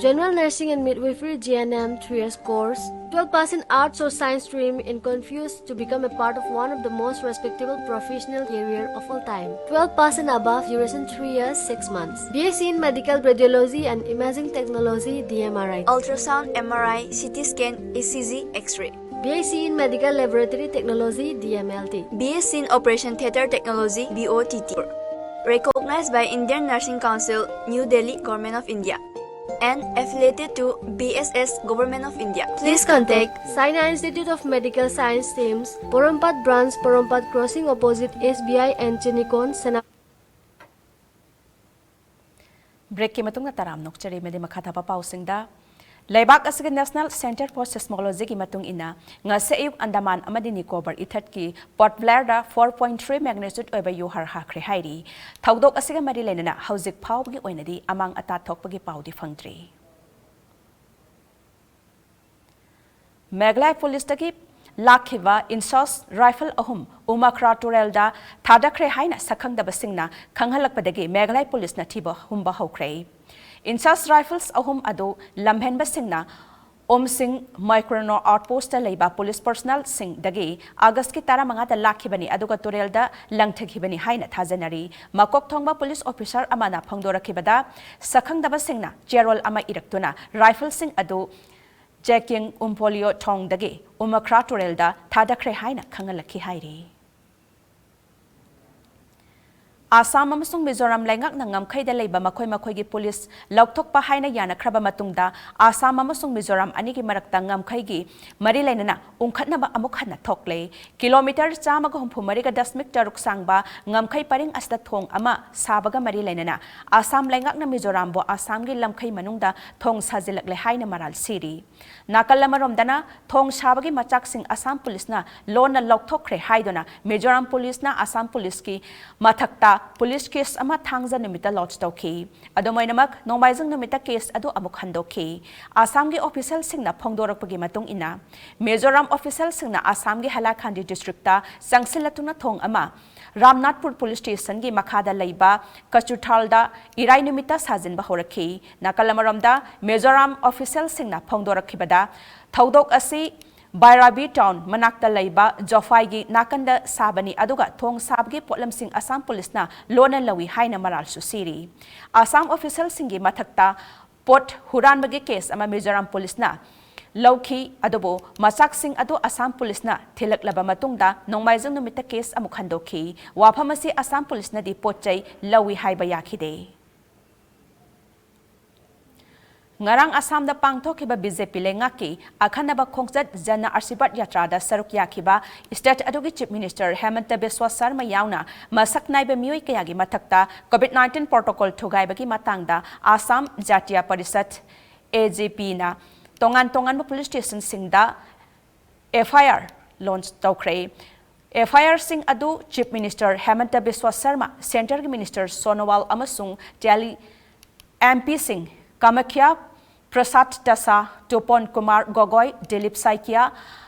General Nursing and Midwifery, G N M, three years course. Twelve pass in arts or science stream and confused to become a part of one of the most respectable professional career of all time. Twelve pass and above, duration three years, six months. B S c in Medical Radiology and Imaging Technology, D M R I. Ultrasound, M R I, C T scan, E C G, X-ray. B S c in Medical Laboratory Technology, D M L T. B S c in Operation Theatre Technology, B O T T. Recognized by Indian Nursing Council, New Delhi, Government of India. And affiliated to B S S, Government of India. Please contact Saina Institute of Medical Science teams, Porompat Branch, Porompat Crossing opposite S B I and Chinikon, Sena. ꯕ꯭ꯔꯦꯛꯀꯤ ꯃꯇꯨꯡꯗ ꯇꯔꯥꯝ ꯅꯣꯛꯆꯔꯤ꯫ ꯃꯗꯤ ꯃꯈꯥ ꯊꯥꯕ ꯄꯥꯎꯁꯤꯡꯗ, ꯂꯩꯕꯥꯛ ꯑꯁꯤꯒꯤ National Centre for Seismologyꯒꯤ ꯃꯇꯨꯡ ꯏꯟꯅ, ꯉꯁꯤ ꯑꯌꯨꯛ ꯑꯟꯗꯃꯥꯟ ꯑꯃꯗꯤ ꯅꯤꯀꯣꯕꯔ ꯏꯊꯠꯀꯤ ꯄꯣꯔꯠ ꯕ꯭ꯂꯦꯌꯔꯗ four point three magnitude ꯑꯣꯏꯕ ꯌꯨꯍꯥꯔ ꯍꯥꯈ꯭ꯔꯦ ꯍꯥꯏꯔꯤ꯫ ꯊꯧꯗꯣꯛ ꯑꯁꯤꯒ ꯃꯔꯤ ꯂꯩꯅꯅ ꯍꯧꯖꯤꯛ ꯐꯥꯎꯕꯒꯤ ꯑꯣꯏꯅꯗꯤ ꯑꯃꯥꯡ ꯑꯇꯥ ꯊꯣꯛꯄꯒꯤ ꯄꯥꯎꯗꯤ ꯐꯪꯗ꯭ꯔꯤ꯫ ꯃꯦꯘꯥꯂꯌ ꯄꯨꯂꯤꯁꯇꯒꯤ ꯂꯥꯛꯈꯤꯕ ꯏꯟꯁꯥꯁ ꯔꯥꯏꯐꯜ ꯑꯍꯨꯝ ꯎꯃꯈ꯭ꯔꯥ ꯇꯨꯔꯦꯜꯗ ꯊꯥꯗꯈ꯭ꯔꯦ ꯍꯥꯏꯅ ꯁꯛꯈꯪꯗꯕꯁꯤꯡꯅ ꯈꯪꯍꯜꯂꯛꯄꯗꯒꯤ ꯃꯦꯘꯥꯂꯌ ꯄꯨꯂꯤꯁꯅ ꯊꯤꯕ ꯍꯨꯝꯕ ꯍꯧꯈ꯭ꯔꯦ꯫ ꯏꯟꯁꯥꯁ ꯔꯥꯏꯐꯜꯁ ꯑꯍꯨꯝ ꯑꯗꯨ ꯂꯝꯍꯦꯟꯕꯁꯤꯡꯅ ꯎꯝꯁꯤꯡ ꯃꯥꯏꯀ꯭ꯔꯣꯅꯣ ꯑꯥꯎꯠꯄꯣꯁꯇ ꯂꯩꯕ ꯄꯨꯂꯤꯁ ꯄꯔꯁꯣꯅꯦꯜꯁꯤꯡꯗꯒꯤ ꯑꯥꯒꯁꯀꯤ ꯇꯔꯥꯃꯉꯥꯗ ꯂꯥꯛꯈꯤꯕꯅꯤ, ꯑꯗꯨꯒ ꯇꯨꯔꯦꯜꯗ ꯂꯪꯊꯈꯤꯕꯅꯤ ꯍꯥꯏꯅ ꯊꯥꯖꯅꯔꯤ꯫ ꯃꯀꯣꯛ ꯊꯣꯡꯕ ꯄꯨꯂꯤꯁ ꯑꯣꯐꯤꯁꯥꯔ ꯑꯃꯅ ꯐꯣꯡꯗꯣꯔꯛꯈꯤꯕꯗ, ꯁꯛꯈꯪꯗꯕꯁꯤꯡꯅ ꯆꯦꯔꯣꯜ ꯑꯃ ꯏꯔꯛꯇꯨꯅ ꯔꯥꯏꯐꯜꯁꯤꯡ ꯑꯗꯨ ꯖꯦꯀꯤꯡ ꯎꯝꯄꯣꯂꯤꯌꯣ ꯊꯣꯡꯗꯒꯤ ꯎꯃꯈ꯭ꯔꯥ ꯇꯨꯔꯦꯜꯗ ꯊꯥꯗꯈ꯭ꯔꯦ ꯍꯥꯏꯅ ꯈꯪꯍꯜꯂꯛꯈꯤ ꯍꯥꯏꯔꯤ꯫ ꯑꯥꯁꯥꯝ ꯑꯃꯁꯨꯡ ꯃꯤꯖꯣꯔꯥꯝ ꯂꯩꯉꯥꯛꯅ ꯉꯝꯈꯩꯗ ꯂꯩꯕ ꯃꯈꯣꯏ ꯃꯈꯣꯏꯒꯤ ꯄꯨꯂꯤꯁ ꯂꯧꯊꯣꯛꯄ ꯍꯥꯏꯅ ꯌꯥꯅꯈ꯭ꯔꯕ ꯃꯇꯨꯡꯗ, ꯑꯥꯁꯥꯝ ꯑꯃꯁꯨꯡ ꯃꯤꯖꯣꯔꯥꯝ ꯑꯅꯤꯒꯤ ꯃꯔꯛꯇ ꯉꯝꯈꯩꯒꯤ ꯃꯔꯤ ꯂꯩꯅꯅ ꯎꯪꯈꯠꯅꯕ ꯑꯃꯨꯛ ꯍꯟꯅ ꯊꯣꯛꯂꯦ꯫ ꯀꯤꯂꯣꯃꯤꯇꯔ ꯆꯥꯝꯃꯒ ꯍꯨꯝꯐꯨ ꯃꯔꯤꯒ ꯗꯁꯃꯤꯛ ꯇꯔꯨꯛ ꯁꯥꯡꯕ ꯉꯝꯈꯩ ꯄꯔꯤꯡ ꯑꯁꯤꯗ ꯊꯣꯡ ꯑꯃ ꯁꯥꯕꯒ ꯃꯔꯤ ꯂꯩꯅꯅ ꯑꯥꯁꯥꯝ ꯂꯩꯉꯥꯛꯅ ꯃꯤꯖꯣꯔꯥꯝꯕꯨ ꯑꯥꯁꯥꯝꯒꯤ ꯂꯝꯈꯩ ꯃꯅꯨꯡꯗ ꯊꯣꯡ ꯁꯥꯖꯤꯜꯂꯛꯂꯦ ꯍꯥꯏꯅ ꯃꯔꯥꯜ ꯁꯤꯔꯤ꯫ ꯅꯥꯀꯜ ꯑꯃꯔꯣꯝꯗꯅ, ꯊꯣꯡ ꯁꯥꯕꯒꯤ ꯃꯆꯥꯛꯁꯤꯡ ꯑꯁꯥꯝ ꯄꯨꯂꯤꯁꯅ ꯂꯣꯟꯅ ꯂꯧꯊꯣꯛꯈ꯭ꯔꯦ ꯍꯥꯏꯗꯨꯅ ꯃꯤꯖꯣꯔꯥꯝ ꯄꯨꯂꯤꯁꯅ ꯑꯁꯥꯝ ꯄꯨꯂꯤꯁꯀꯤ ꯃꯊꯛꯇ ꯄꯨꯂꯤꯁ ꯀꯦꯁ ꯑꯃ ꯊꯥꯡꯖ ꯅꯨꯃꯤꯠꯇ ꯂꯣꯟꯆ ꯇꯧꯈꯤ꯫ ꯑꯗꯨꯝ ꯑꯣꯏꯅꯃꯛ, ꯅꯣꯡꯃꯥꯏꯖꯤꯡ ꯅꯨꯃꯤꯠꯇ ꯀꯦꯁ ꯑꯗꯨ ꯑꯃꯨꯛ ꯍꯟꯗꯣꯛꯈꯤ꯫ ꯑꯁꯥꯝꯒꯤ ꯑꯣꯐꯤꯁꯤꯌꯦꯜꯁꯤꯡꯅ ꯐꯣꯡꯗꯣꯔꯛꯄꯒꯤ ꯃꯇꯨꯡ ꯏꯟꯅ, ꯃꯤꯖꯣꯔꯥꯝ ꯑꯣꯐꯤꯁꯤꯌꯦꯜꯁꯤꯡꯅ ꯑꯁꯥꯝꯒꯤ ꯍꯥꯏꯂꯥꯀꯥꯟꯗꯤ ꯗꯤꯁꯇ꯭ꯔꯤꯛꯇ ꯆꯪꯁꯤꯜꯂꯛꯇꯨꯅ ꯊꯣꯡ ꯑꯃ ꯔꯥꯝꯅꯥꯊꯄꯨꯔ ꯄꯨꯂꯤꯁ ꯁ꯭ꯇꯦꯁꯟꯒꯤ ꯃꯈꯥꯗ ꯂꯩꯕ ꯀꯆꯨꯊꯥꯜꯗ ꯏꯔꯥꯏ ꯅꯨꯃꯤꯠꯇ ꯁꯥꯖꯤꯟꯕ ꯍꯧꯔꯛꯈꯤ꯫ ꯅꯥꯀꯜ ꯑꯃꯔꯣꯝꯗ, ꯃꯤꯖꯣꯔꯥꯝ ꯑꯣꯐꯤꯁꯤꯌꯦꯜꯁꯤꯡꯅ ꯐꯣꯡꯗꯣꯔꯛꯈꯤꯕꯗ, ꯊꯧꯗꯣꯛ ꯑꯁꯤ ꯕꯥꯏꯔꯥꯕꯤ ꯇꯥꯎꯟ ꯃꯅꯥꯛꯇ ꯂꯩꯕ ꯖꯣꯐꯥꯏꯒꯤ ꯅꯥꯀꯟꯗ ꯁꯥꯕꯅꯤ, ꯑꯗꯨꯒ ꯊꯣꯡ ꯁꯥꯕꯒꯤ ꯄꯣꯠꯂꯝꯁꯤꯡ ꯑꯁꯥꯝ ꯄꯨꯂꯤꯁꯅ ꯂꯣꯟꯅ ꯂꯧꯏ ꯍꯥꯏꯅ ꯃꯔꯥꯜꯁꯨ ꯁꯤꯔꯤ꯫ ꯑꯁꯥꯝ ꯑꯣꯐꯤꯁꯤꯌꯦꯜꯁꯤꯡꯒꯤ ꯃꯊꯛꯇ ꯄꯣꯠ ꯍꯨꯔꯥꯟꯕꯒꯤ ꯀꯦꯁ ꯑꯃ ꯃꯤꯖꯣꯔꯥꯝ ꯄꯨꯂꯤꯁꯅ ꯂꯧꯈꯤ, ꯑꯗꯨꯕꯨ ꯃꯆꯥꯛꯁꯤꯡ ꯑꯗꯨ ꯑꯁꯥꯝ ꯄꯨꯂꯤꯁꯅ ꯊꯤꯜꯂꯛꯂꯕ ꯃꯇꯨꯡꯗ ꯅꯣꯡꯃꯥꯏꯖꯤꯡ ꯅꯨꯃꯤꯠꯇ ꯀꯦꯁ ꯑꯃꯨꯛ ꯍꯟꯗꯣꯛꯈꯤ꯫ ꯋꯥꯐꯝ ꯑꯁꯤ ꯑꯁꯥꯝ ꯄꯨꯂꯤꯁꯅꯗꯤ ꯄꯣꯠ ꯆꯩ ꯂꯧꯏ ꯍꯥꯏꯕ ꯌꯥꯈꯤꯗꯦ꯫ ꯉꯔꯥꯡ ꯑꯁꯥꯝꯗ ꯄꯥꯡꯊꯣꯛꯈꯤꯕ ꯕꯤ ꯖꯦ ꯄꯤ ꯂꯩꯉꯥꯛꯀꯤ ꯑꯈꯟꯅꯕ ꯈꯣꯡꯆꯠ ꯖꯟ ꯑꯥꯁꯤꯔꯕꯥꯗ ꯌꯥꯇ꯭ꯔꯥꯗ ꯁꯔꯨꯛ ꯌꯥꯈꯤꯕ ꯁ꯭ꯇꯦꯠ ꯑꯗꯨꯒꯤ ꯆꯤꯐ ꯃꯤꯅꯤꯁꯇꯔ ꯍꯦꯃꯟꯇ ꯕꯤꯁ꯭ꯋ ꯁꯔꯃ ꯌꯥꯎꯅ ꯃꯁꯛ ꯅꯥꯏꯕ ꯃꯤꯑꯣꯏ ꯀꯌꯥꯒꯤ ꯃꯊꯛꯇ ꯀꯣꯚꯤꯗ ꯅꯥꯏꯟꯇꯤꯟ ꯄ꯭ꯔꯣꯇꯣꯀꯣꯜ ꯊꯨꯒꯥꯏꯕꯒꯤ ꯃꯇꯥꯡꯗ ꯑꯁꯥꯝ ꯖꯥꯇꯤꯌꯥ ꯄꯔꯤꯁꯠ, ꯑꯦ ꯖꯦ ꯄꯤꯅ ꯇꯣꯉꯥꯟ ꯇꯣꯉꯥꯟꯕ ꯄꯨꯂꯤꯁ ꯁ꯭ꯇꯦꯁꯟꯁꯤꯡꯗ ꯑꯦꯐ ꯑꯥꯏ ꯑꯥꯔ ꯂꯣꯟꯆ ꯇꯧꯈ꯭ꯔꯦ꯫ ꯑꯦꯐ ꯑꯥꯏ ꯑꯥꯔꯁꯤꯡ ꯑꯗꯨ ꯆꯤꯐ ꯃꯤꯅꯤꯁꯇꯔ ꯍꯦꯃꯟꯇ ꯕꯤꯁ꯭ꯋ ꯁꯔꯃ, ꯁꯦꯟꯇꯔꯒꯤ ꯃꯤꯅꯤꯁꯇꯔ ꯁꯣꯅꯣꯋꯥꯜ ꯑꯃꯁꯨꯡ ꯗꯦꯜꯂꯤ ꯑꯦꯝ ꯄꯤꯁꯤꯡ ꯀꯃꯈ꯭ꯌꯥ ꯄ꯭ꯔꯁꯥꯗ ꯇꯁꯥ, ꯇꯨꯄꯣꯟ ꯀꯨꯃꯥꯔ ꯒꯣꯒꯣꯏ, ꯗꯤꯂꯤꯞ ꯁꯥꯏꯀꯤꯌꯥ,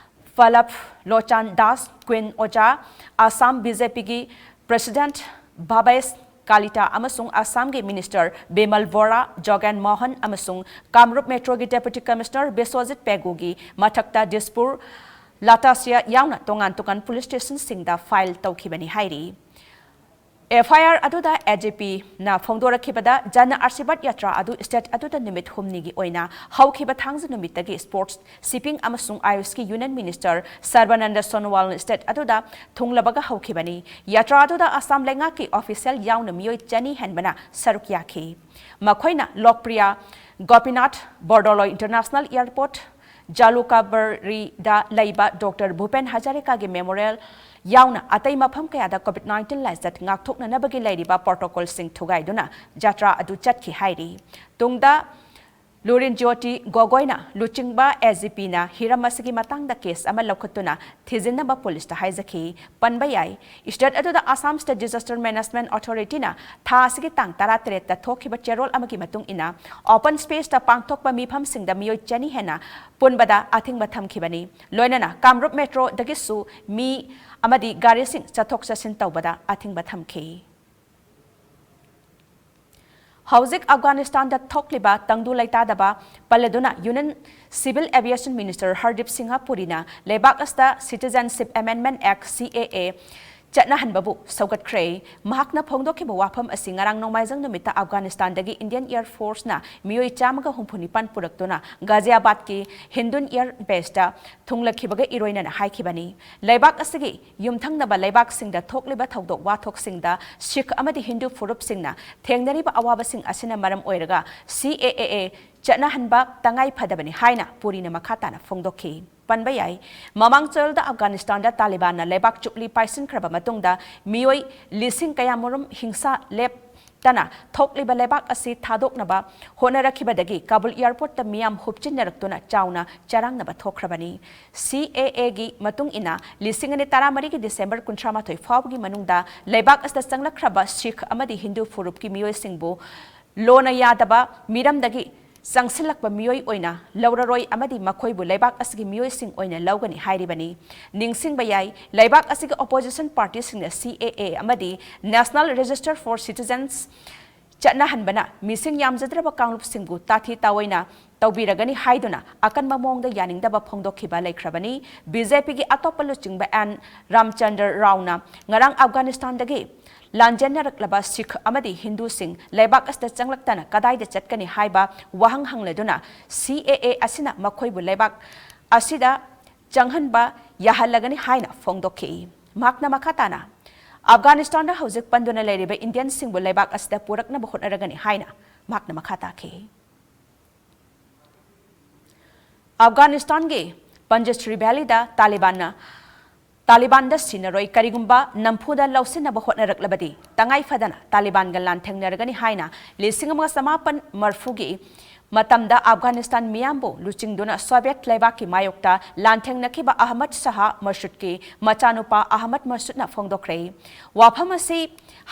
ꯐꯂꯞ ꯂꯣꯆꯥꯟ ꯗꯥꯁ, ꯀ꯭ꯋꯤꯟ ꯑꯣꯖꯥ, ꯑꯁꯥꯝ ꯕꯤ ꯖꯦ ꯄꯤꯒꯤ ꯄ꯭ꯔꯦꯁꯤꯗꯦꯟꯠ ꯚꯥꯕꯦꯁ ꯀꯥꯂꯤꯇꯥ ꯑꯃꯁꯨꯡ ꯑꯁꯥꯝꯒꯤ ꯃꯤꯅꯤꯁꯇꯔ ꯕꯤꯃꯜ ꯕꯣꯔꯥ, ꯖꯣꯒꯦꯟ ꯃꯣꯍꯟ ꯑꯃꯁꯨꯡ ꯀꯥꯃꯔꯨꯞ ꯃꯦꯇ꯭ꯔꯣꯒꯤ ꯗꯦꯄꯨꯇꯤ ꯀꯃꯤꯁꯅꯔ ꯕꯤꯁ꯭ꯋꯖꯤꯠ ꯄꯦꯒꯨꯒꯤ ꯃꯊꯛꯇ ꯗꯤꯁꯄꯨꯔ, ꯂꯇꯥꯁꯤꯌꯥ ꯌꯥꯎꯅ ꯇꯣꯉꯥꯟ ꯇꯣꯉꯥꯟ ꯄꯨꯂꯤꯁ ꯁ꯭ꯇꯦꯁꯟꯁꯤꯡꯗ ꯐꯥꯏꯜ ꯇꯧꯈꯤꯕꯅꯤ ꯍꯥꯏꯔꯤ꯫ ꯑꯦꯐ ꯑꯥꯏ ꯑꯥꯔ ꯑꯗꯨꯗ ꯑꯦ ꯖꯦ ꯄꯤꯅ ꯐꯣꯡꯗꯣꯔꯛꯈꯤꯕꯗ, ꯖꯟ ꯑꯥꯁꯤꯔꯕꯥꯗ ꯌꯥꯇ꯭ꯔꯥ ꯑꯗꯨ ꯁ꯭ꯇꯦꯠ ꯑꯗꯨꯗ ꯅꯨꯃꯤꯠ ꯍꯨꯝꯅꯤꯒꯤ ꯑꯣꯏꯅ ꯍꯧꯈꯤꯕ ꯊꯥꯡꯖ ꯅꯨꯃꯤꯠꯇꯒꯤ ꯁ꯭ꯄꯣꯔꯠꯁ, ꯁꯤꯞꯄꯤꯡ ꯑꯃꯁꯨꯡ ꯑꯥꯌꯨꯁꯀꯤ ꯌꯨꯅꯤꯌꯟ ꯃꯤꯅꯤꯁꯇꯔ ꯁꯔꯕꯥꯅꯟꯗ ꯁꯣꯅꯣꯋꯥꯜꯅ ꯁ꯭ꯇꯦꯠ ꯑꯗꯨꯗ ꯊꯨꯡꯂꯕꯒ ꯍꯧꯈꯤꯕꯅꯤ꯫ ꯌꯥꯇ꯭ꯔꯥ ꯑꯗꯨꯗ ꯑꯁꯥꯝ ꯂꯩꯉꯥꯛꯀꯤ ꯑꯣꯐꯤꯁꯤꯌꯦꯜ ꯌꯥꯎꯅ ꯃꯤꯑꯣꯏ ꯆꯅꯤ ꯍꯦꯟꯕꯅ ꯁꯔꯨꯛ ꯌꯥꯈꯤ꯫ ꯃꯈꯣꯏꯅ ꯂꯣꯛꯄ꯭ꯔꯤꯌꯥ ꯒꯣꯄꯤꯅꯥꯊ ꯕꯣꯔꯗꯣꯂꯣꯏ ꯏꯟꯇꯔꯅꯦꯁꯅꯦꯜ ꯑꯦꯌꯔꯄꯣꯔꯠ, ꯖꯥꯂꯨꯀꯥꯕꯥꯔꯤꯗ ꯂꯩꯕ ꯗꯣꯛꯇꯔ ꯚꯨꯄꯦꯟ ꯍꯖꯥꯔꯤꯀꯥꯒꯤ ꯃꯦꯃꯣꯔꯤꯌꯦꯜ ꯌꯥꯎꯅ ꯑꯇꯩ ꯃꯐꯝ ꯀꯌꯥꯗ ꯀꯣꯚꯤꯗ ꯅꯥꯏꯟꯇꯤꯟ ꯂꯥꯏꯆꯠ ꯉꯥꯛꯊꯣꯛꯅꯅꯕꯒꯤ ꯂꯩꯔꯤꯕ ꯄ꯭ꯔꯣꯇꯣꯀꯣꯜꯁꯤꯡ ꯊꯨꯒꯥꯏꯗꯨꯅ ꯖꯥꯇ꯭ꯔꯥ ꯑꯗꯨ ꯆꯠꯈꯤ ꯍꯥꯏꯔꯤ꯫ ꯇꯨꯡꯗ ꯂꯨꯔꯤꯟ ꯖ꯭ꯌꯣꯇꯤ ꯒꯣꯒꯣꯏꯅ ꯂꯨꯆꯤꯡꯕ ꯑꯦꯁ ꯖꯤ ꯄꯤꯅ ꯍꯤꯔꯝ ꯑꯁꯤꯒꯤ ꯃꯇꯥꯡꯗ ꯀꯦꯁ ꯑꯃ ꯂꯧꯈꯠꯇꯨꯅ ꯊꯤꯖꯤꯟꯅꯕ ꯄꯨꯂꯤꯁꯇ ꯍꯥꯏꯖꯈꯤ꯫ ꯄꯟꯕ ꯌꯥꯏ, ꯁ꯭ꯇꯦꯠ ꯑꯗꯨꯗ ꯑꯁꯥꯝ ꯁ꯭ꯇꯦꯠ ꯗꯤꯖꯥꯁꯇꯔ ꯃꯦꯅꯦꯖꯃꯦꯟꯠ ꯑꯣꯊꯣꯔꯤꯇꯤꯅ ꯊꯥ ꯑꯁꯤꯒꯤ ꯇꯥꯡ ꯇꯔꯥꯇꯔꯦꯠꯇ ꯊꯣꯛꯈꯤꯕ ꯆꯦꯔꯣꯜ ꯑꯃꯒꯤ ꯃꯇꯨꯡ ꯏꯟꯅ, ꯑꯣꯄꯟ ꯁ꯭ꯄꯦꯁꯇ ꯄꯥꯡꯊꯣꯛꯄ ꯃꯤꯐꯝꯁꯤꯡꯗ ꯃꯤꯑꯣꯏ ꯆꯅꯤ ꯍꯦꯟꯅ ꯄꯨꯟꯕꯗ ꯑꯊꯤꯡꯕ ꯊꯝꯈꯤꯕꯅꯤ꯫ ꯂꯣꯏꯅꯅ ꯀꯥꯝꯔꯨꯞ ꯃꯦꯇ꯭ꯔꯣꯗꯒꯤꯁꯨ ꯃꯤ ꯑꯃꯗꯤ ꯒꯥꯔꯤꯁꯤꯡ ꯆꯠꯊꯣꯛ ꯆꯠꯁꯤꯟ ꯇꯧꯕꯗ ꯑꯊꯤꯡꯕ ꯊꯝꯈꯤ꯫ ꯍꯧꯖꯤꯛ ꯑꯐꯒꯥꯅꯤꯁꯇꯥꯟꯗ ꯊꯣꯛꯂꯤꯕ ꯇꯪꯗꯨ ꯂꯩꯇꯥꯗꯕ ꯄꯜꯂꯗꯨꯅ union civil aviation minister Hardeep Singh ꯄꯨꯔꯤꯅ ꯂꯩꯕꯥꯛ ꯑꯁꯤꯗ ꯁꯤꯇꯤꯖꯦꯟꯁꯤꯞ ꯑꯦꯃꯦꯟꯗꯃꯦꯟꯠ ꯑꯦꯛꯠ, ꯁꯤ ꯑꯦ ꯑꯦ, ꯆꯠꯅꯍꯟꯕꯕꯨ ꯁꯧꯒꯠꯈ꯭ꯔꯦ꯫ ꯃꯍꯥꯛꯅ ꯐꯣꯡꯗꯣꯛꯈꯤꯕ ꯋꯥꯐꯝ ꯑꯁꯤ ꯉꯔꯥꯡ ꯅꯣꯡꯃꯥꯏꯖꯤꯡ ꯅꯨꯃꯤꯠꯇ ꯑꯐꯒꯥꯅꯤꯁꯇꯥꯟꯗꯒꯤ ꯏꯟꯗꯤꯌꯟ ꯑꯦꯌꯔ ꯐꯣꯔꯁꯅ ꯃꯤꯑꯣꯏ ꯆꯥꯝꯃꯒ ꯍꯨꯝꯐꯨ ꯅꯤꯄꯥꯟ ꯄꯨꯔꯛꯇꯨꯅ ꯒꯥꯖꯤꯌꯥꯕꯥꯗꯀꯤ ꯍꯤꯟꯗꯨꯟ ꯑꯦꯌꯔ ꯕꯦꯁꯇ ꯊꯨꯡꯂꯈꯤꯕꯒ ꯏꯔꯣꯏꯅꯅ ꯍꯥꯏꯈꯤꯕꯅꯤ꯫ ꯂꯩꯕꯥꯛ ꯑꯁꯤꯒꯤ ꯌꯨꯝꯊꯪꯅꯕ ꯂꯩꯕꯥꯛꯁꯤꯡꯗ ꯊꯣꯛꯂꯤꯕ ꯊꯧꯗꯣꯛ ꯋꯥꯊꯣꯛꯁꯤꯡꯗ ꯁꯤꯈ ꯑꯃꯗꯤ ꯍꯤꯟꯗꯨ ꯐꯨꯔꯨꯞꯁꯤꯡꯅ ꯊꯦꯡꯅꯔꯤꯕ ꯑꯋꯥꯕꯁꯤꯡ ꯑꯁꯤꯅ ꯃꯔꯝ ꯑꯣꯏꯔꯒ ꯁꯤ ꯑꯦ ꯑꯦ ꯑꯦ ꯆꯠꯅꯍꯟꯕ ꯇꯉꯥꯏ ꯐꯗꯕꯅꯤ ꯍꯥꯏꯅ ꯄꯨꯔꯤꯅ ꯃꯈꯥ ꯇꯥꯅ ꯐꯣꯡꯗꯣꯛꯈꯤ꯫ ꯄꯟꯕ ꯌꯥꯏ, ꯃꯃꯥꯡ ꯆꯌꯣꯜꯗ ꯑꯐꯒꯥꯅꯤꯁꯇꯥꯟꯗ ꯇꯥꯂꯤꯕꯥꯟꯅ ꯂꯩꯕꯥꯛ ꯆꯨꯞꯂꯤ ꯄꯥꯏꯁꯤꯟꯈ꯭ꯔꯕ ꯃꯇꯨꯡꯗ ꯃꯤꯑꯣꯏ ꯂꯤꯁꯤꯡ ꯀꯌꯥꯃꯔꯨꯝ ꯍꯤꯡꯁꯥ ꯂꯦꯞꯇꯅ ꯊꯣꯛꯂꯤꯕ ꯂꯩꯕꯥꯛ ꯑꯁꯤ ꯊꯥꯗꯣꯛꯅꯕ ꯍꯣꯠꯅꯔꯛꯈꯤꯕꯗꯒꯤ ꯀꯥꯕꯨꯜ ꯑꯦꯌꯔꯄꯣꯔꯠꯇ ꯃꯤꯌꯥꯝ ꯍꯨꯞꯆꯤꯟꯅꯔꯛꯇꯨꯅ ꯆꯥꯎꯅ ꯆꯔꯥꯡꯅꯕ ꯊꯣꯛꯈ꯭ꯔꯕꯅꯤ꯫ ꯁꯤ ꯑꯦ ꯑꯦꯒꯤ ꯃꯇꯨꯡ ꯏꯟꯅ, ꯂꯤꯁꯤꯡ ꯑꯅꯤ ꯇꯔꯥꯃꯔꯤꯒꯤ ꯗꯤꯁꯦꯝꯕꯔ ꯀꯨꯟꯊ꯭ꯔꯥ ꯃꯥꯊꯣꯏ ꯐꯥꯎꯕꯒꯤ ꯃꯅꯨꯡꯗ ꯂꯩꯕꯥꯛ ꯑꯁꯤꯗ ꯆꯪꯂꯛꯈ꯭ꯔꯕ ꯁꯤꯈ ꯑꯃꯗꯤ ꯍꯤꯟꯗꯨ ꯐꯨꯔꯨꯞꯀꯤ ꯃꯤꯑꯣꯏꯁꯤꯡꯕꯨ ꯂꯣꯅ ꯌꯥꯗꯕ ꯃꯤꯔꯝꯗꯒꯤ ꯆꯪꯁꯤꯜꯂꯛꯄ ꯃꯤꯑꯣꯏ ꯑꯣꯏꯅ ꯂꯧꯔꯔꯣꯏ ꯑꯃꯗꯤ ꯃꯈꯣꯏꯕꯨ ꯂꯩꯕꯥꯛ ꯑꯁꯤꯒꯤ ꯃꯤꯑꯣꯏꯁꯤꯡ ꯑꯣꯏꯅ ꯂꯧꯒꯅꯤ ꯍꯥꯏꯔꯤꯕꯅꯤ꯫ ꯅꯤꯡꯁꯤꯡꯕ ꯌꯥꯏ, ꯂꯩꯕꯥꯛ ꯑꯁꯤꯒꯤ ꯑꯣꯄꯣꯖꯤꯁꯟ ꯄꯥꯔꯇꯤꯁꯤꯡꯅ ꯁꯤ ꯑꯦ ꯑꯦ ꯑꯃꯗꯤ National Register for Citizens ꯆꯠꯅꯍꯟꯕꯅ ꯃꯤꯁꯤꯡ ꯌꯥꯝꯖꯗ꯭ꯔꯕ ꯀꯥꯡꯂꯨꯞꯁꯤꯡꯕꯨ ꯇꯥꯊꯤ ꯇꯥꯑꯣꯏꯅ ꯇꯧꯕꯤꯔꯒꯅꯤ ꯍꯥꯏꯗꯨꯅ ꯑꯀꯟꯕ ꯃꯑꯣꯡꯗ ꯌꯥꯅꯤꯡꯗꯕ ꯐꯣꯡꯗꯣꯛꯈꯤꯕ ꯂꯩꯈ꯭ꯔꯕꯅꯤ꯫ ꯕꯤ ꯖꯦ ꯄꯤꯒꯤ ꯑꯇꯣꯞꯄ ꯂꯨꯆꯤꯡꯕ ꯑꯦꯟ ꯔꯥꯝꯆꯟꯗ꯭ꯔ ꯔꯥꯎꯅ ꯉꯔꯥꯡ ꯑꯐꯒꯥꯅꯤꯁꯇꯥꯟꯗꯒꯤ ꯂꯥꯟꯖꯦꯟꯅꯔꯛꯂꯕ ꯁꯤꯈ ꯑꯃꯗꯤ ꯍꯤꯟꯗꯨꯁꯤꯡ ꯂꯩꯕꯥꯛ ꯑꯁꯤꯗ ꯆꯪꯂꯛꯇꯅ ꯀꯗꯥꯏꯗ ꯆꯠꯀꯅꯤ ꯍꯥꯏꯕ ꯋꯥꯍꯪ ꯍꯪꯂꯗꯨꯅ, ꯁꯤ ꯑꯦ ꯑꯦ ꯑꯁꯤꯅ ꯃꯈꯣꯏꯕꯨ ꯂꯩꯕꯥꯛ ꯑꯁꯤꯗ ꯆꯪꯍꯟꯕ ꯌꯥꯍꯜꯂꯒꯅꯤ ꯍꯥꯏꯅ ꯐꯣꯡꯗꯣꯛꯈꯤ꯫ ꯃꯍꯥꯛꯅ ꯃꯈꯥ ꯇꯥꯅ, ꯑꯐꯒꯥꯅꯤꯁꯇꯥꯟꯗ ꯍꯧꯖꯤꯛ ꯄꯟꯗꯨꯅ ꯂꯩꯔꯤꯕ ꯏꯟꯗꯤꯌꯟꯁꯤꯡꯕꯨ ꯂꯩꯕꯥꯛ ꯑꯁꯤꯗ ꯄꯨꯔꯛꯅꯕ ꯍꯣꯠꯅꯔꯒꯅꯤ ꯍꯥꯏꯅ ꯃꯍꯥꯛꯅ ꯃꯈꯥ ꯇꯥꯈꯤ꯫ ꯑꯐꯒꯥꯅꯤꯁꯇꯥꯟꯒꯤ ꯄꯟꯖꯁ꯭ꯔꯤ ꯚꯦꯂꯤꯗ ꯇꯥꯂꯤꯕꯥꯟꯅ, ꯇꯥꯂꯤꯕꯥꯟꯗ ꯁꯤꯟꯅꯔꯣꯏ, ꯀꯔꯤꯒꯨꯝꯕ ꯅꯝꯐꯨꯗ ꯂꯧꯁꯤꯟꯅꯕ ꯍꯣꯠꯅꯔꯛꯂꯕꯗꯤ ꯇꯉꯥꯏ ꯐꯗꯅ ꯇꯥꯂꯤꯕꯥꯟꯒ ꯂꯥꯟꯊꯦꯡꯅꯔꯒꯅꯤ ꯍꯥꯏꯅ ꯂꯤꯁꯤꯡ ꯑꯃꯒ ꯆꯃꯥꯄꯟ ꯃꯔꯐꯨꯒꯤ ꯃꯇꯝꯗ ꯑꯐꯒꯥꯅꯤꯁꯇꯥꯟ ꯃꯤꯌꯥꯝꯕꯨ ꯂꯨꯆꯤꯡꯗꯨꯅ ꯁꯣꯚꯤꯌꯦꯠ ꯂꯩꯕꯥꯛꯀꯤ ꯃꯥꯌꯣꯛꯇ ꯂꯥꯟꯊꯦꯡꯅꯈꯤꯕ ꯑꯍꯃꯗ ꯁꯍꯥ ꯃꯁꯨꯗꯀꯤ ꯃꯆꯥꯅꯨꯄꯥ ꯑꯍꯃꯗ ꯃꯁꯨꯗꯅ ꯐꯣꯡꯗꯣꯛꯈ꯭ꯔꯦ꯫ ꯋꯥꯐꯝ ꯑꯁꯤ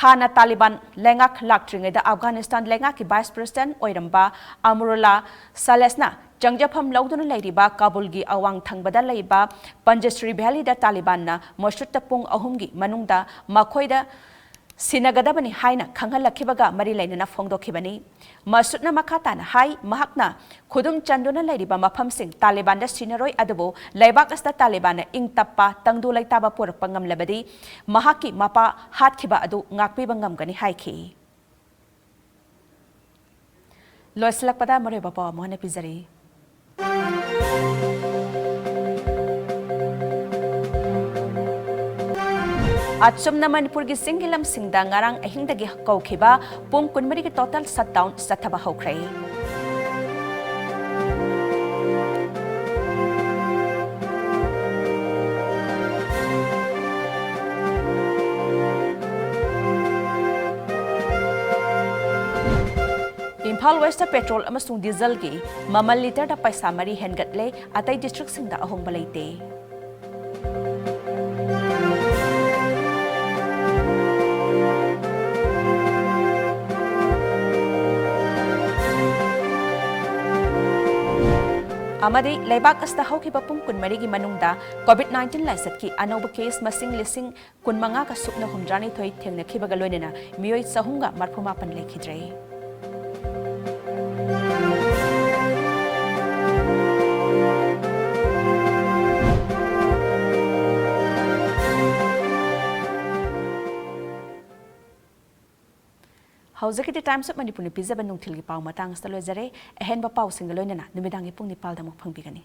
ꯍꯥꯟꯅ ꯇꯥꯂꯤꯕꯥꯟ ꯂꯩꯉꯥꯛ ꯂꯥꯛꯇ꯭ꯔꯤꯉꯩꯗ ꯑꯐꯒꯥꯅꯤꯁꯇꯥꯟ ꯂꯩꯉꯥꯛꯀꯤ ꯚꯥꯏꯁ ꯄ꯭ꯔꯦꯁꯤꯗꯦꯟꯠ ꯑꯣꯏꯔꯝꯕ ꯑꯃꯔꯨꯜꯂꯥ ꯁꯥꯂꯦꯁꯅ ꯆꯪꯖꯐꯝ ꯂꯧꯗꯨꯅ ꯂꯩꯔꯤꯕ ꯀꯥꯕꯨꯜꯒꯤ ꯑꯋꯥꯡ ꯊꯪꯕꯗ ꯂꯩꯕ ꯄꯟꯖꯁ꯭ꯔꯤ ꯚꯦꯂꯤꯗ ꯇꯥꯂꯤꯕꯥꯟꯅ ꯃꯁꯨꯗꯇ ꯄꯨꯡ ꯑꯍꯨꯝꯒꯤ ꯃꯅꯨꯡꯗ ꯃꯈꯣꯏꯗ ꯁꯤꯟꯅꯒꯗꯕꯅꯤ ꯍꯥꯏꯅ ꯈꯪꯍꯜꯂꯛꯈꯤꯕꯒ ꯃꯔꯤ ꯂꯩꯅꯅ ꯐꯣꯡꯗꯣꯛꯈꯤꯕꯅꯤ꯫ ꯃꯁꯨꯗꯅ ꯃꯈꯥ ꯇꯥꯅ ꯍꯥꯏ, ꯃꯍꯥꯛꯅ ꯈꯨꯗꯨꯝ ꯆꯟꯗꯨꯅ ꯂꯩꯔꯤꯕ ꯃꯐꯝꯁꯤꯡ ꯇꯥꯂꯤꯕꯥꯟꯗ ꯁꯤꯟꯅꯔꯣꯏ, ꯑꯗꯨꯕꯨ ꯂꯩꯕꯥꯛ ꯑꯁꯤꯗ ꯇꯥꯂꯤꯕꯥꯟꯅ ꯏꯪ ꯇꯞꯄ, ꯇꯪꯗꯨ ꯂꯩꯇꯥꯕ ꯄꯨꯔꯛꯄ ꯉꯝꯂꯕꯗꯤ ꯃꯍꯥꯛꯀꯤ ꯃꯄꯥ ꯍꯥꯠꯈꯤꯕ ꯑꯗꯨ ꯉꯥꯛꯄꯤꯕ ꯉꯝꯒꯅꯤ ꯍꯥꯏꯈꯤ꯫ ꯂꯣꯏꯁꯤꯜꯂꯛꯄꯗ ꯃꯔꯨꯑꯣꯏꯕ ꯄꯥꯎ ꯑꯃꯨꯛ ꯍꯟꯅ ꯄꯤꯖꯔꯤ꯫ ꯑꯁꯨꯝꯅ ꯃꯅꯤꯄꯨꯔꯒꯤ ꯆꯤꯡꯒꯤ ꯂꯝꯁꯤꯡꯗ ꯉꯔꯥꯡ ꯑꯍꯤꯡꯗꯒꯤ ꯀꯧꯈꯤꯕ ꯄꯨꯡ ꯀꯨꯟꯃꯔꯤꯒꯤ total shutdown ꯆꯠꯊꯕ ꯍꯧꯈ꯭ꯔꯦ꯫ ꯏꯝꯐꯥꯜ ꯋꯦꯁꯇ ꯄꯦꯇ꯭ꯔꯣꯜ ꯑꯃꯁꯨꯡ ꯗꯤꯖꯜꯒꯤ ꯃꯃꯜ ꯂꯤꯇꯔꯗ ꯄꯩꯁꯥ ꯃꯔꯤ ꯍꯦꯟꯒꯠꯂꯦ, ꯑꯇꯩ ꯗꯤꯁꯇ꯭ꯔꯤꯛꯁꯤꯡꯗ ꯑꯍꯣꯡꯕ ꯂꯩꯇꯦ꯫ ꯑꯃꯗꯤ ꯂꯩꯕꯥꯛ ꯑꯁꯤꯗ ꯍꯧꯈꯤꯕ ꯄꯨꯡ ꯀꯨꯟꯃꯔꯤꯒꯤ ꯃꯅꯨꯡꯗ COVID nineteen ꯂꯥꯏꯆꯠꯀꯤ ꯑꯅꯧꯕ ꯀꯦꯁ ꯃꯁꯤꯡ ꯂꯤꯁꯤꯡ ꯀꯨꯟꯃꯉꯥꯒ ꯁꯨꯞꯅ ꯍꯨꯝꯗ꯭ꯔꯥꯅꯤꯊꯣꯏ ꯊꯦꯡꯅꯈꯤꯕꯒ ꯂꯣꯏꯅꯅ ꯃꯤꯑꯣꯏ ꯆꯍꯨꯝꯒ ꯃꯔꯐꯨ ꯃꯥꯄꯟ ꯂꯩꯈꯤꯗ꯭ꯔꯦ꯫ ꯍꯧꯖꯤꯛꯀꯤꯗꯤ Times of ꯃꯅꯤꯄꯨꯔꯅ ꯄꯤꯖꯕ ꯅꯨꯡꯊꯤꯜꯒꯤ ꯄꯥꯎ ꯃꯇꯥꯡ ꯑꯁꯤꯗ ꯂꯣꯏꯖꯔꯦ꯫ ꯑꯍꯦꯟꯕ ꯄꯥꯎꯁꯤꯡꯒ ꯂꯣꯏꯅꯅ ꯅꯨꯃꯤꯗꯥꯡꯒꯤ ꯄꯨꯡ ꯅꯤꯄꯥꯜꯗ ꯑꯃꯨꯛ ꯐꯪꯕꯤꯒꯅꯤ꯫